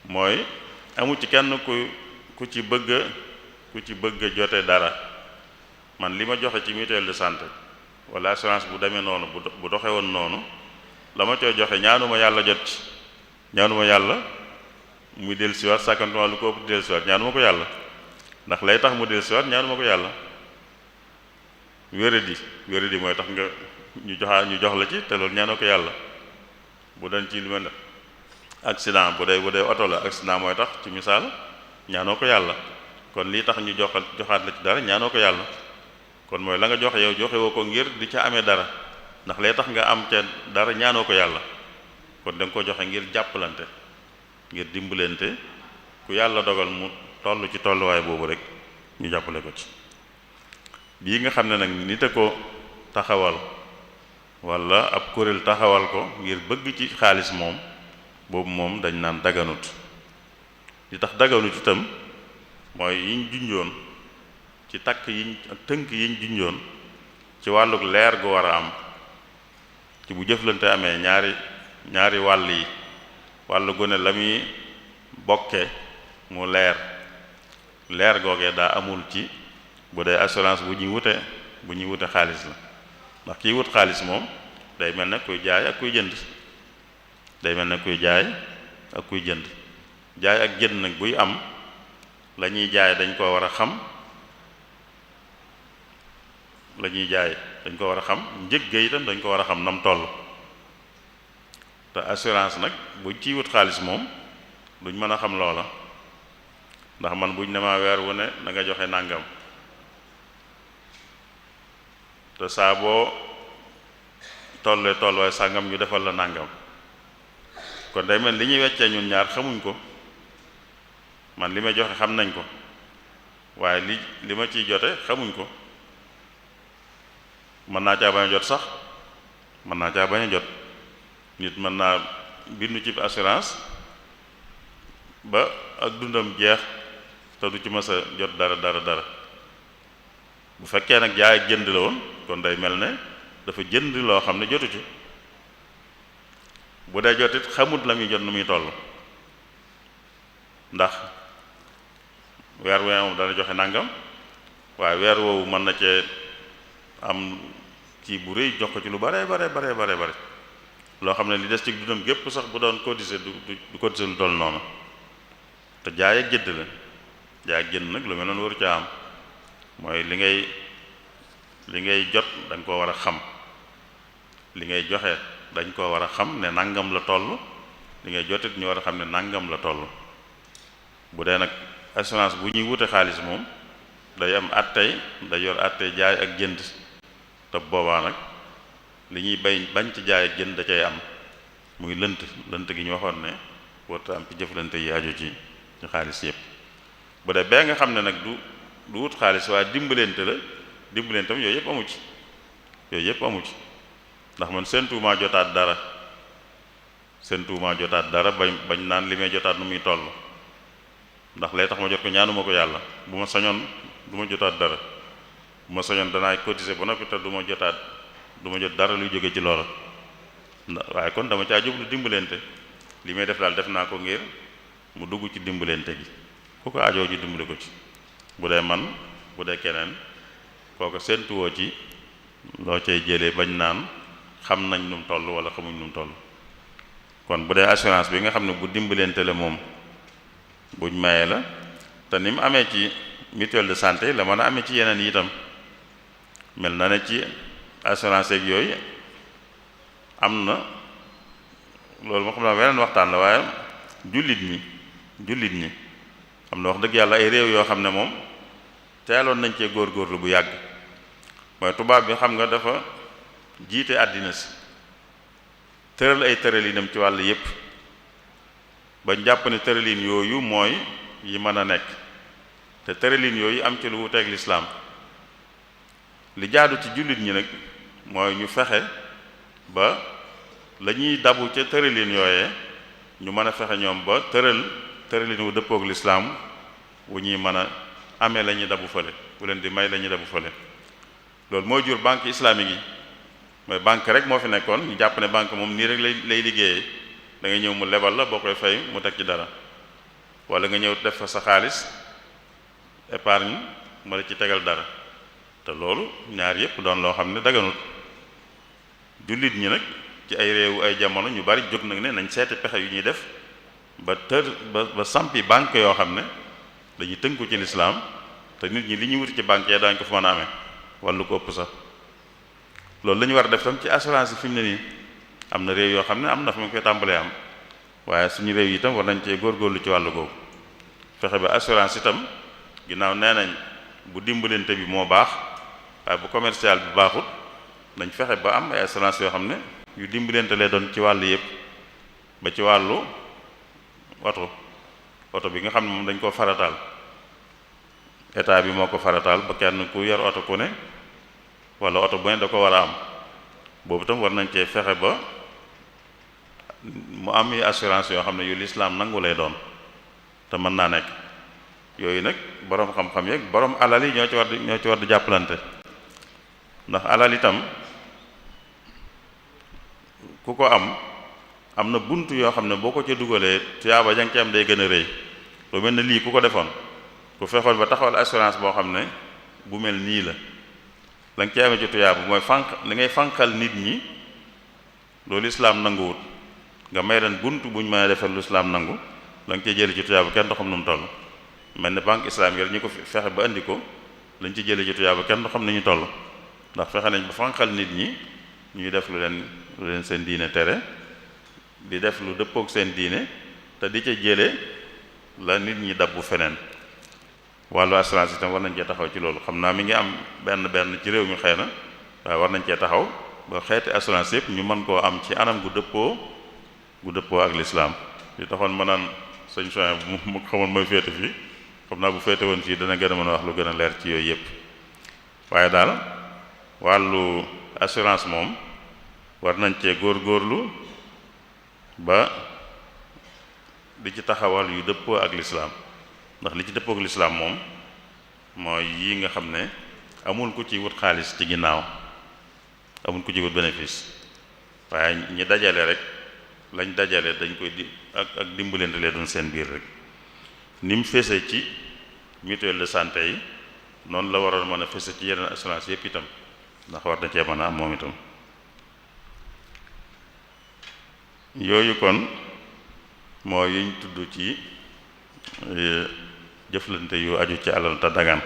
mooy amu ci kenn ku ci bëgg jote dara man li ma joxe ci mutuelle de santé wala assurance bu demee noonu bu doxe woon noonu la ma coo joxe ñaanuma yàlla jot ci ñaanuma yàlla muy dellusiwaat sàkkantuma lu ko ëpp dellusiwaat ñaanuma ko yàlla ndax lay tax mu dellusiwaat ñaanuma ko yàlla wéradi mooy tax nga ñu jox la ci te loolu ñaanoo ko yàlla bu dañ ci li ma ne accident bu dee oto la accident mooy tax ci misaal ñaanoo ko yàlla kon lii tax ñu joxaat la ci dara ñaanoo ko yàlla kon mooy la nga joxe yow joxe woo ko ngir di ca amee dara ndax lay tax nga am ca dara ñaanoo ko yàlla kon da nga ko joxe ngir jàppalante ngir dimbalante ku yàlla dogal mu toll ci tolluwaay boobu rek ñu jàppale ko ci bii nga xam ne nag nit a ko taxawal wala ab kuréel taxawal ko ngir bëgg ci xaalis moom boobu moom dañ naan daganut li tax daganut itam mooy yiñ junjoon ci takk yiñ ak tënk yiñ junjoon ci wàlluk leer gu war a am ci bu jëflante amee ñaari wàll yi wàllu gu ne la muy bokke mu leer googee daa amul ci bu dee assurance bu ñuy wute xaalis la ndax kiy wut xaalis moom day mel ne kuy jaay ak kuy jënd jaay ak jënd nag buy am la ñuy jaay dañ ko war a xam njëg ga itam dañ ko war a xam nam toll te assurance nag buñ ciy wut xaalis moom duñ mën a xam loola ndax man buñ ne maa weer wu ne na nga joxe nàngam te saa boo tolluwaay sàngam ñu defal la nàngam kon day mel li ñuy weccee ñun ñaar xamuñ ko man li may joxe xam nañ ko waaye li ma ciy jote xamuñ ko mën naa caa bañ a jot sax mën naa caa bañ a jot nit mën naa bindu ci assurance ba ak dundam jeex te du ci mës a jot dara bu fekkee nag jaay jënd la woon kon day mel ne dafa jënd loo xam ne jotu ci bu dee jotit xamut la muy jot nu muy toll ndax weer wi moom dana joxe nangam waaye weer woowu mën na cee am kii bu rëy jox ko ci lu bare loo xam ne li des ci dundam gépp sax bu doon cotiser du cotiser lu toll noonu te jaay ak jënd la jaay ak jënd nag lu mel noonu waru caa am mooy li ngay jot dañ koo war a xam li ngay joxe dañ koo war a xam ne nangam la toll li ngay jotit ñu war a xam ne nangam la toll bu dee nag assurance bu ñuy wute xaalis moom day am attey day yor attey jaay ak jënd te boobaa nag li ñuy bañ ci jaay ak jënd da cay am muy lënt gi ñu waxoon ne warta am ci jëflante yi aju ci xaalis yépp bu dee bee nga xam ne nag du wut xaalis waaye dimbalante la dimbalantam yooyu yépp amu ci ndax man seentuumaa jotaat dara bañ naan li may jotaat nu muy toll ndax lay tax ma jot ko ñaanuma ko yàlla bu ma sañoon du ma jotaat dara bu ma sañoon danaay cotiser ba noppi te du ma jot dara luy jóge ci loola waaye kon dama caa jublu dimbalante li may def daal def naa ko ngir mu dugg ci dimbalante gi ku ko ajoo ñu dimbale ko ci bu dee man bu dee keneen kooko séentuwoo ci loo cay jëlee bañ naan xam nañ nu mu toll wala xamuñ nu mu toll kon bu dee assurance bi nga xam ne bu dimbalante la moom buñ mayee la te ni mu amee ci mutuelle de santé la mën a amee ci yeneen yi itam mel na ne ci assurance yeeg yooyu am na loolu moo xam ne weneen waxtaan la waaye jullit ñi am na wax dëgg yàlla ay réew yoo xam ne moom teeloon nañ cee góorgóorlu bu yàgg mooy tubaab bi xam nga dafa jiite àddina si tëral ay tëralinam ci wàll yépp bañ jàpp ne tëralin yooyu mooy yi mën a nekk te tëralin yooyu am ci lu wuteeg lislaam li jaadu ci jullit ñi nag mooy ñu fexe ba la ñuy dabu ca tëralin yooyee ñu mën a fexe ñoom ba tëralin wu dëppoog lislaam wu ñuy mën a amee la ñuy dabu fële bu leen di may la ñuy dabu fële loolu mooy jur banque islamique yi mooy banque rek moo fi nekkoon ñu jàpp ne banque moom nii rek lay liggéeyee da ngay ñëw mu lebal la boo koy fay mu teg ci dara wala nga ñëw def fa sa xaalis épargne ma la ci tegal dara te loolu ñaar yépp doon loo xam ne daganut jullit ñi nag ci ay réewu ay jamono ñu bari jóg nag ne nañ seeti pexe yu ñuy def ba sampi banque yoo xam ne dañuy tënku ci lislaam te nit ñi li ñuy wuti ci banque yi daañu ko fa mën a amee wala lu ko ëpp sax loolu la ñu war a def tam ci assurance yi fi mu ne nii am na réew yoo xam ne am na fa mu koy tàmbalee am waaye suñu réew yi itam war nañ cee góorgóorlu ci wàllu googu fexe ba assurance itam ginnaaw nee nañ bu dimbalante bi moo baax waaye bu commercial bi baaxut nañ fexe ba am ay assurance yoo xam ne yu dimbalante lay doon ci wàllu yépp ba ci wàllu oto bi nga xam ne moom dañ koo farataal état bi moo ko farataal ba kenn ku yor oto ku ne wala oto bu ne da ko war a am boobu tam war nañ cee fexe ba mu am yi assurance yoo xam ne yu lislaam nangu lay doon te mën naa nekk yooyu nag boroom xam-xam yeeg boroom alal yi ñoo ci war di jàppalante ndax alal itam ku ko am na bunt yoo xam ne boo ko ca dugalee tuyaaba jang ci am day gën a rëy lu mel ne lii ku ko defoon ku fexoon ba taxawal assurance boo xam ne bu mel nii la la nga ci amee ci tuyaaba mooy li ngay fànqal nit ñi loolu islaam nanguwut nga may leen bunt buñ mën a defal lu islaam nangu la nga cee jële ci tuyaaba kenn du xam nu mu toll mel ne banque islamique rek ñu ko fexe ba indi ko lañ ci jële ci tuyaaba kenn du xam ni ñu toll ndax fexe nañ ba fànqal nit ñi ñuy def lu leen seen diine tere di def lu dëppook seen diine te di ca jële la nit ñi dabbu feneen wàllu assurance itam war nañ cee taxaw ci loolu xam naa mi ngi am benn ci réew mi xëy na waaye war nañ cee taxaw ba xeeti assurance yëpp ñu mën koo am ci anam gu dëppoo ak lislaam li taxoon ma naan sëñ Soin bu mu xamoon mooy féete fii xam naa bu féete woon fii dana gën a mën a wax lu gën a leer ci yooyu yëpp waaye daal wàllu assurance moom war nañ cee góorgóorlu ba di ci taxawal yu dëppoo ak lislaam ndax li ci dëppoo ak lislaam moom mooy yi nga xam ne amul ku ci wut xaalis ci ginnaaw amul ku ci wut bénéfice waaye ñi dajale rek lañ dajale dañ koy ak dimbalante lee doon seen biir rek ni mu feesee ci mutuelle de santé yi noonu la waroon mën a fese ci yeneen assurance yépp itam ndax war na cee mën a am moom itam yooyu kon moo yuñ tudd ci jëflante yu aju ci alal te dagan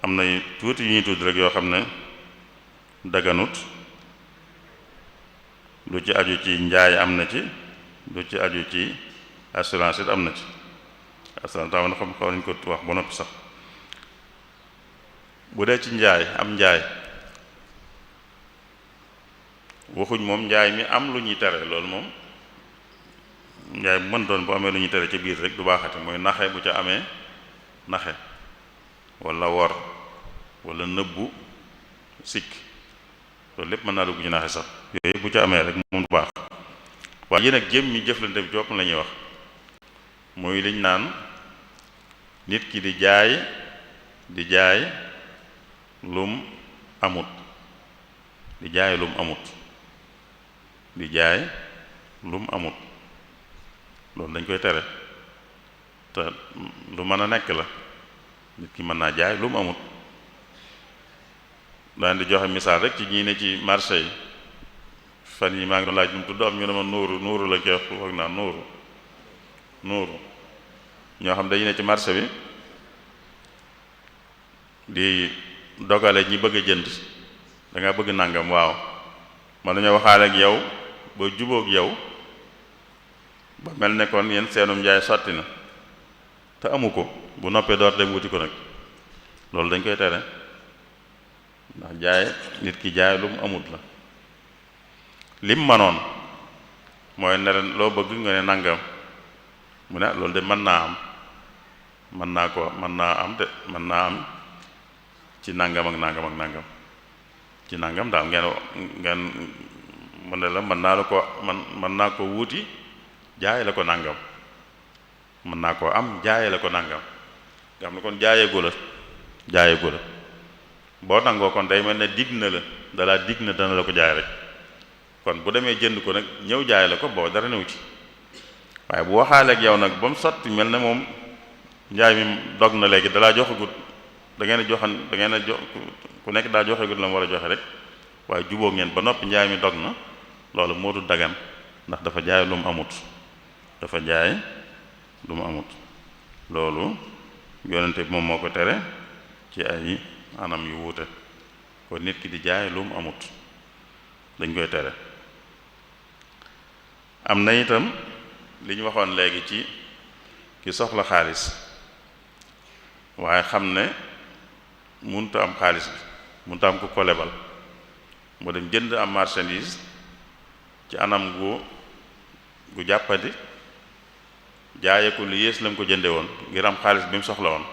am na tuuti yu ñuy tudd rek yoo xam ne daganut lu ci aju ci njaay am na ci lu ci aju ci assurance it am na ci assurance tam na xam xaw nañ ko wax ba noppi sax bu dee ci njaay am njaay waxuñ moom njaay mi am lu ñuy tere loolu moom njaay bu mën doon bu amee lu ñuy tere ci biir rek du baaxati mooy naxe bu ca amee naxe walla wor walla nëbbu sikk loolu lépp mën naa dugg ci naxe sax yooyu bu ca amee rek moom du baax waaye yéen ak jëm mi jëflante bi jopp la ñuy wax muy liñ naan nit ki di jaay lum amut di jaay lum amut di jaay lum amut loolu dañ koy tere te lu mën a nekk la nit ki mën naa jaay lum amut daan di joxe misaal rek ci ñii ne ci marché yi fan yi maa ngi doon laaj nu mu tudd am ñu ne ma nuuru la koy foog naa nuuru ñoo xam dañu ne ci marché bi di dogale ñi bëgg a jënd da nga bëgg nangam waaw man nañoo waxaale ak yow ba jubóog yow ba mel ne kon yéen seenum njaay sotti na te amu ko bu noppee door dem wuti ko nag loolu dañ koy tere ndax jaay nit ki jaay lu mu amut la lim manoon mooy ne ren loo bëgg nga ne nangam mu ne loolu de mën naa am ci nangam ak nangam ak nangam ci nangam daal ngeen mu ne la mën naa ko wuti jaay la ko nangam mën naa koo am jaay la ko nangam nga xam ne kon jaayeegu la boo nangoo kon day mel ne digg na la dalaa digg na dana la ko jaay rek kon bu demee jënd ko nag ñëw jaay la ko boo dara new ci waaye bu waxaaleeg yow nag ba mu sotti mel ne moom njaay mi dog na léegi dalaa joxagut da ngeen a jox ku nekk daa joxagut la mu war a joxe rek waaye juboo ngeen ba noppi njaay mi dog na loolu moo du dagan ndax dafa jaay lu mu amut loolu yonente bi moom moo ko tere ci ay anam yu wuute kon nit ki di jaay lu mu amut dañ koy tere am na itam li ñu waxoon léegi ci ki soxla xaalis waaye xam ne munta am xaalis bi munta am ku ko lebal moo dem jënd am marchandise ci anam gu jàppandi jaaye ko lu yées la mu ko jënde woon ngir am xaalis bi mu soxla woon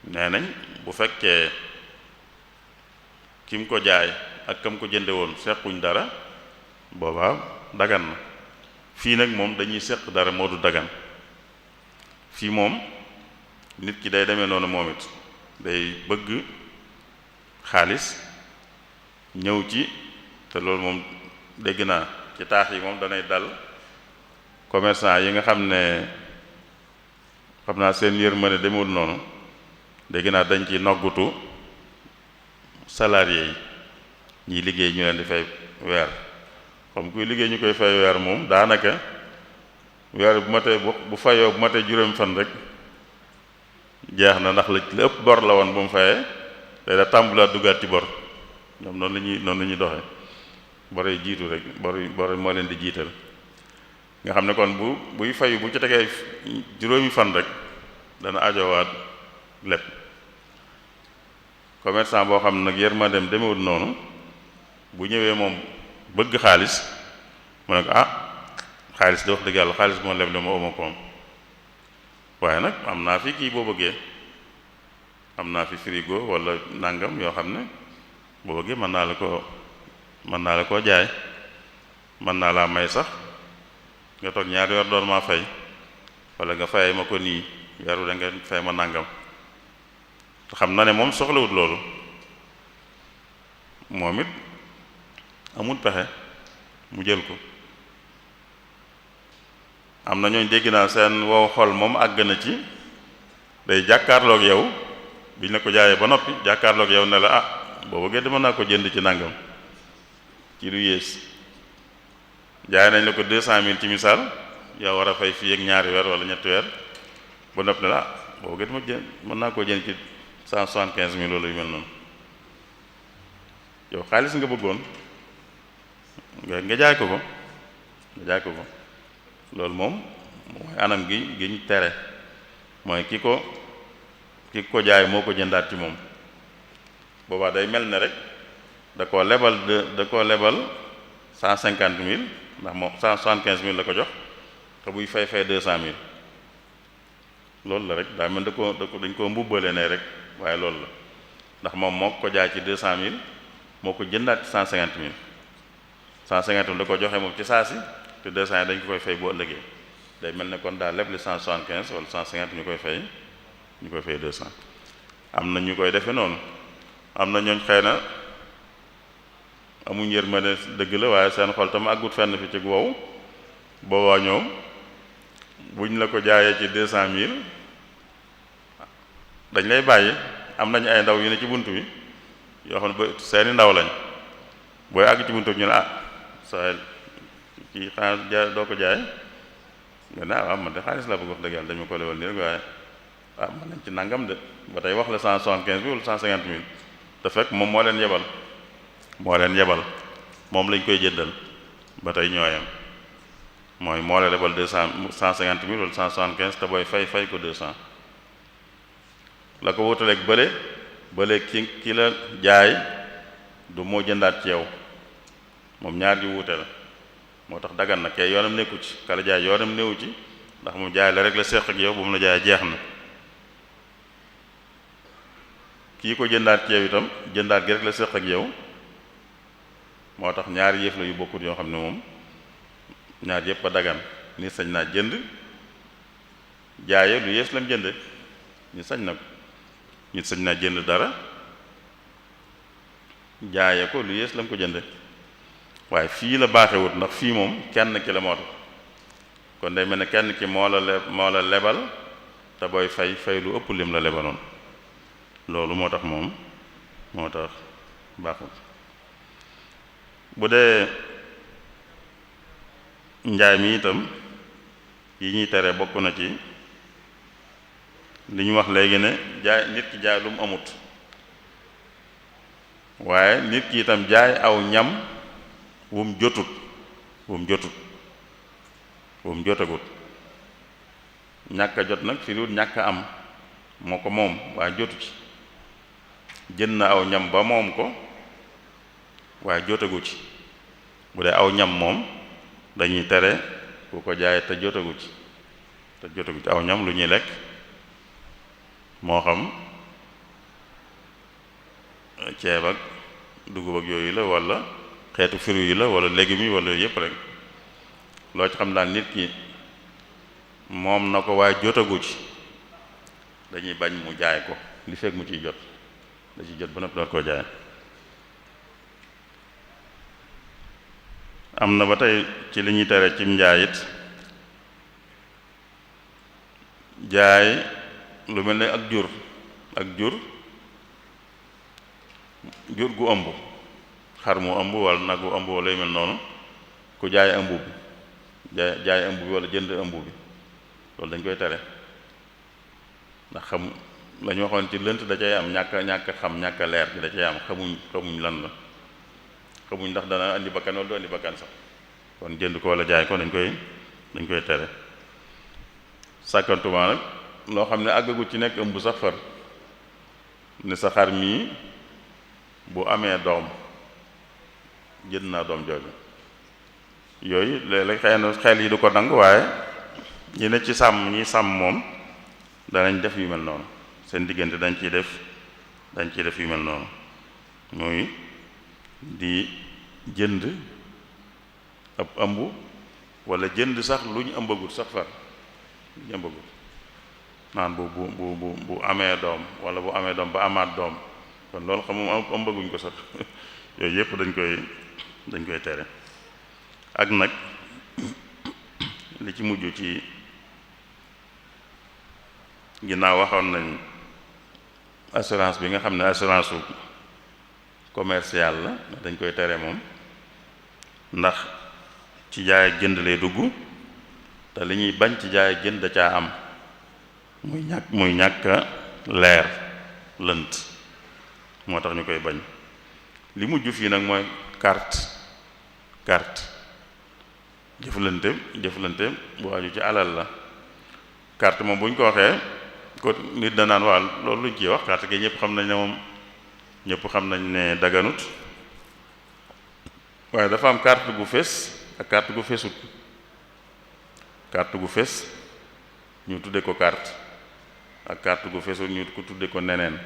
nee nañ bu fekkee ki mu ko jaay ak kam ko jënde woon sequñ dara boobaa dagan na fii nag moom dañuy seq dara moo du dagan fii moom nit ki day demee noonu moom it day bëgg xaalis ñëw ci te loolu moom dégg naa ci taax yi moom danay dal commerçant yi nga xam ne xam naa seen yërmande demewul noonu dégg naa dañ ci noggutu salarié yi ñiy liggéey ñu leen di fay weer comme kuy liggéey ñu koy fay weer moom daanaka weer bu matee bu fayoo bu matee juróomi fan rek jeex na ndax la ëpp bor la woon bu mu fayee day da tàmbulaat duggaat ci bor ñoom noonu la ñuy doxee bor yi jiitu rek bor moo leen di jiital nga xam ne kon buy fayu bu ci tegee juróomi fan rek dana ajowaat lépp commerçant boo xam ne nag yërmandeem demewul noonu bu ñëwee moom bëgg xaalis mu ne ko xaalis de wax dëgg yàlla xaalis moo leb le ma oma koom waaye nag am naa fi kii boo bëggee am naa fi frigo wala nangam yoo xam ne boo bëggee mën naa la koo jaay mën naa laa may sax nga toog ñaari weer door maa fay wala nga fay ma ko nii weeru da nga fay ma nangam te xam na ne moom soxlawut loolu moom it amul pexe mu jël ko am na ñooñ dégg naa seen wow xol moom àgg na ci day jàkkaarloog yow biñ la ko jaayee ba noppi jàkkaarloog yow ne la ah boo bëggee mën naa ko jënd ci nangam ci lu yées jaay nañ la ko 200 000 ci misaal yow war a fay fii ak ñaari weer wala ñetti weer ba noppi ne la ah boo bëggee mën naa koo jënd ci 175 000 loolu yu mel noonu yow xaalis nga bëggoon nga jaay ko loolu moom mooy anam gi ñu tere mooy ki ko jaay moo ko jëndaat ci moom boobaa day mel ne rek da koo lebal 150 000 ndax moom 175 000 la ko jox te buy fay 200 000 loolu la rek daa mel dañ koo mbubbale ne rek waaye loolu la ndax moom moo ko jaay ci 200 000 moo ko jëndaat ci 150 000 150 000 da ko joxe moom ci saa si te 200 dañ ko koy fay bu ëllëgee day mel ne kon daa lebli 175 wala 150 ñu koy fay 200 am na ñu koy defe noonu am na ñooñ xëy na amuñ yërmande dëgg la waaye seen xol tam àggut fenn fi ci wow boobaa ñoom buñ la ko jaayee ci 200 000 dañ lay bàyyi am nañu ay ndaw yu ne ci bunt bi yoo xam ne ba seeni ndaw lañ booy àgg ci bunt bi ñu ne sa kii xanaa jaay doo ko jaay nga ne waaw man de xaalis la bëgg wax dëgg yàlla dañu ko lebal nii rek waaye man nañ ci nangam de ba tey wax la 175 000 wala 150 000 te fekk moom moo leen yebal moom lañ koy jëndal ba tey ñooyam mooy moo la lebal 150 000 wala 175 te booy fay ko 200 la ko wutaleeg bële ki la jaay du moo jëndaat ci yow moom ñaar ji wuute la moo tax dagan na kay yoonam nekku ci kala jaay yoonam néewu ci ndax mu jaay la rek la seq ak yow bu mu la jaay jeex na kii ko jëndaat ci yow itam jëndaat gi rek la seq ak yow moo tax ñaari yëf la yu bokkut yoo xam ne moom ñaar yëpp a dagan nit sañ naa jënd jaaye lu yées lam jënde nit sañ na ko nit sañ naa jënd dara jaaye ko lu yées lam ko jënde waaye fii la baaxewut ndax fii moom kenn ki la moo tax kon day mel ne kenn ki moo la lebal te booy fay lu ëpp lim la lebaloon loolu moo tax baaxut bu dee njaay mi itam yi ñuy tere bokk na ci li ñu wax léegi ne jaay nit ki jaay lu mu amut waaye nit ki itam jaay aw ñam wum jotut wum jotagut ñàkk a jot nag fi lu ñàkk a am moo ko moom waaye jotu ci jënd na aw ñam ba moom ko waaye jotagu ci bu dee aw ñam moom dañuy tere ku ko jaay te jotagu ci aw ñam lu ñuy lekk moo xam ceeb ak dugub ak yooyu la wala xeetu fruits yi la wala légumes yi wala yépp rek loo ci xam daal nit ki moom na ko waaye jotagu ci dañuy bañ mu jaay ko li fekk mu ciy jot da ciy jot ba noppi door koo jaay am na ba tey ci li ñuy tere cim njaay it jaay lu mel ne ak jur gu ëmb xar mu ëmb wala nag bu ëmb wala yu mel noonu ku jaay ëmb bi jaay ëmb bi wala jënd ëmb bi loolu dañ koy tere ndax xam la ñu waxoon ci lënt da cay am ñàkk xam ñàkk leer bi da cay am xamuñ lan la xamuñ ndax dana andi bakkan wala du andi bakkan sax kon jënd ko wala jaay ko dañ koy tere sàkkantuma nag loo xam ne àggagut ci nekk ëmb sax far ne sa xar mii bu amee doom jënd naa doom jooju yooyu léeg-léeg xëy na xel yi du ko nangu waaye ñi ne ci ñi sàmm moom danañ def yu mel noonu seen diggante dañ ciy def yu mel noonu muy di jënd ab ëmb wala jënd sax lu ñu ëmbagut sax far lu ñu ëmbagut naan bu amee doom wala bu amee doom ba amaat doom kon loolu xam moom ëmbaguñ ko sax yooyu yëpp dañ koy tere ak nag li ci mujj ci ginnaaw waxoon nañ assurance bi nga xam ne assurance su commercial la dañ koy tere moom ndax ci jaay ak jënd lay dugg te li ñuy bañ ci jaay ak jënd da caa am muy ñàkk leer lënt moo tax ñu koy bañ li mujj fii nag mooy carte jëflante bu waaju ci alal la carte moom bu ñu ko waxee ko nit da naan waa loolu luñ ciy wax carte gi ñëpp xam nañ ne moom ñëpp xam nañ ne daganut waaye dafa am carte gu fés ak carte gu fésut carte gu fés ñu tudde ko carte ak carte gu fésut ñu ko tudde ko neneen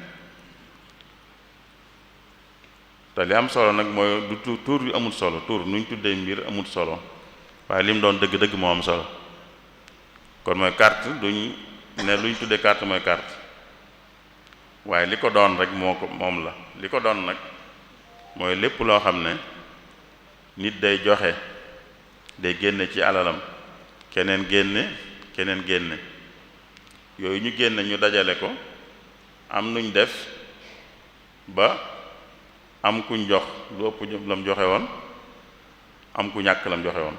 te li am solo nag mooy du tur yu amul solo tur nuñ tuddee mbir amul solo waaye li mu doon dëgg-dëgg moo am solo kon mooy carte duñ ne luñ tuddee carte mooy carte waaye li ko doon rek moom la li ko doon nag mooy lépp loo xam ne nit day joxe day génne ci alalam keneen génne yooyu ñu génne ñu dajale ko am nuñ def ba am kuñ jox lu ëpp lam joxe woon am ku ñàkk lam joxe woon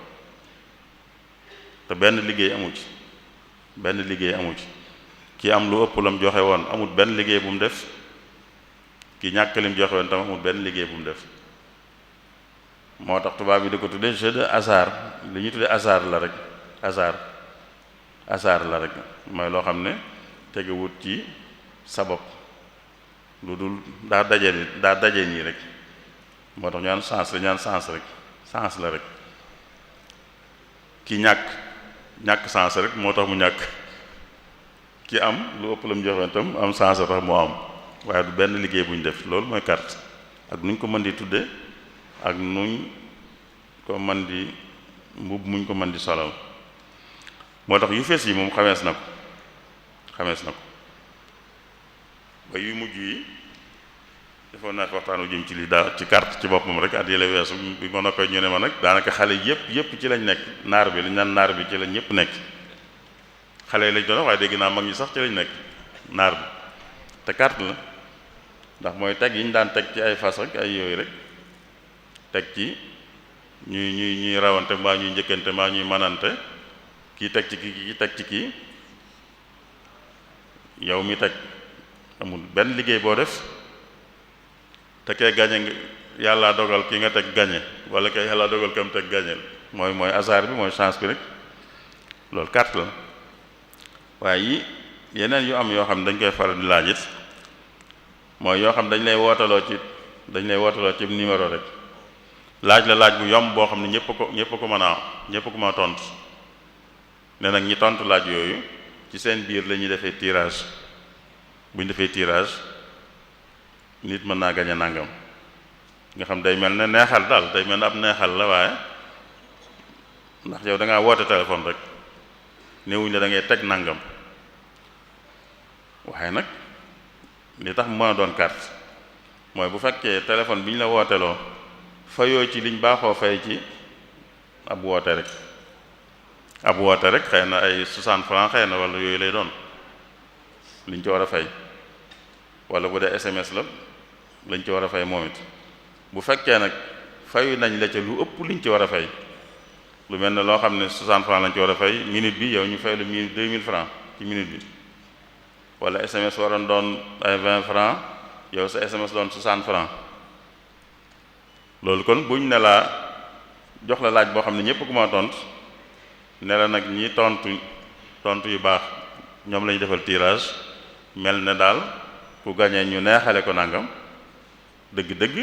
te benn liggéey amu ci ki am lu ëpp lam joxe woon amul benn liggéey bu mu def ki ñàkk lim joxe woon tam amul benn liggéey bu mu def moo tax tubaab yi di ko tudde jeu de hasard li ñuy tudde hasard la rek mooy loo xam ne tegewut ci sabab lu dul daa daje nii rek moo tax ñu naan sens la rek ki ñàkk sens rek moo tax mu ñàkk ki am lu ëpp la mu joxe tam am sens tax moo am waaye du benn liggéey bu ñu def loolu mooy carte ak nuñ ko mën di tudde ak nuñ ko mën di mbubb muñ ko mën di solal moo tax yu fees yi moom xamees na ko ba yu mujj yi defoon naa fi waxtaan wu jëm ci lii daal ci carte ci boppam rek at yële weesu bi ma noppee ñu ne ma nag daanaka xale yépp ci lañ nekk naar bi lañ naan naar bi ci lañ ñëpp nekk xale yi lañ doon waaye dégg naa mag ñi sax ci lañ nekk naar bi te carte la ndax mooy teg yi ñu daan teg ci ay fas ak ay yooyu rek teg ci ñuy rawante mbaa ñuy njëkkante mbaa ñuy manante kii teg ci kii teg ci kii yow mi teg amul benn liggéey boo def te kay gañe nga yàlla dogal ki nga teg gañe wala kay yàlla dogal kam teg gañe mooy hasard bi mooy chance bi rek loolu carte la waaye yeneen yu am yoo xam ne dañ koy faral di laaj it mooy yoo xam dañ lay wootaloo ci numéro rek laaj bu yomb boo xam ne ñëpp ko mën a tontu ne nag ñi tontu laaj yooyu ci seen biir la ñuy defee tirage bu ñu defee tirage nit mën naa gañe nangam nga xam day mel ne neexal daal day mel ne ab neexal la waaye ndax yow da ngaa woote téléphone rek néewuñ la da ngay teg nangam waaye nag li tax mu mën a doon carte mooy bu fekkee téléphone bi ñu la wooteloo fayoo ci liñ baaxoo fay ci ab woote rek xëy na ay 60 francs xëy na wala yooyu lay doon liñ ci war a fay wala bu dee SMS la lañ ci war a fay moom it bu fekkee nag fayu nañ la ca lu ëpp liñ ci war a fay lu mel ne loo xam ne 60 francs lañ ci war a fay minute bi yow ñu fay lu minute 2000 francs ci minute bi wala SMS waroon doon ay 20 francs yow sa SMS doon 60 francs loolu kon buñ ne laa jox la laaj boo xam ne ñëpp ku ma tontu ne la nag ñi tontu yu baax ñoom lañu defal tirage mel ne daal ku gañee ñu neexale ko nangam dëgg-dëgg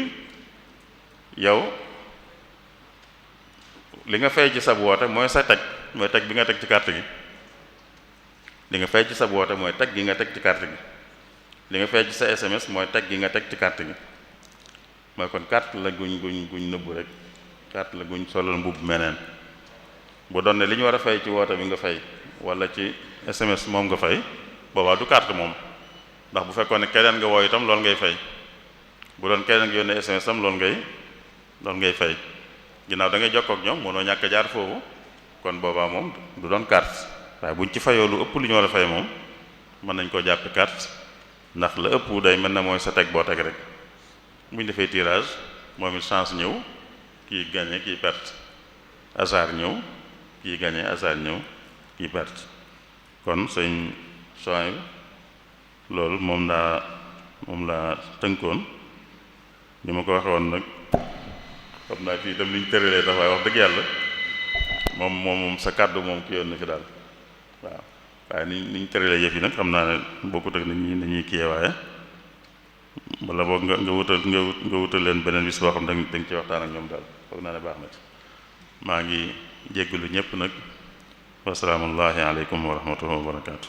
yow li nga fay ci sab woote mooy sa teg mooy teg bi nga teg ci carte gi li nga fay ci sab woote mooy teg gi nga teg ci carte gi li nga fay ci sa SMS mooy teg gi nga teg ci carte gi mooy kon carte la guñ nëbbu rek carte la guñ solal mbubb meneen bu doon ne li ñu war a fay ci woote bi nga fay wala ci SMS moom nga fay boobaa du carte moom ndax bu fekkoon ne keneen nga woo itam loolu ngay fay bu doon keneen nga yónnee SMS tam loolu ngay fay ginnaaw da ngay jokkoo ak ñoom mënoo ñàkk jaar foofu kon boobaa moom du doon carte waaye buñ ci fayoo lu ëpp li ñu war a fay moom mën nañ koo jàppe carte ndax la ëpp day mel na mooy sa teg boo teg rek bu ñu defee tirage moom it chance ñëw kii gagné kii perte hasard ñëw kii gagné hasard ñëw kii perte kon sëñ soin bi loolu moom laa tënkoon ni ma ko waxe woon nag xam naa fii itam li ñu tëralee tax waaye wax dëgg yàlla moom sa kàddu moom ki yoon na fi daal waaw waaye ni ñu tëralee yëf yi nag xam naa ne bokkut ak ni ñuy kiyee waaye wala boog nga wutal leen beneen bis boo xam ne da nga ci waxtaan ak ñoom daal foog naa ne baax na ci maa ngi jéggalu ñëpp nag wasalaamullahi aleykum wa rahmatullahi wa barakaatu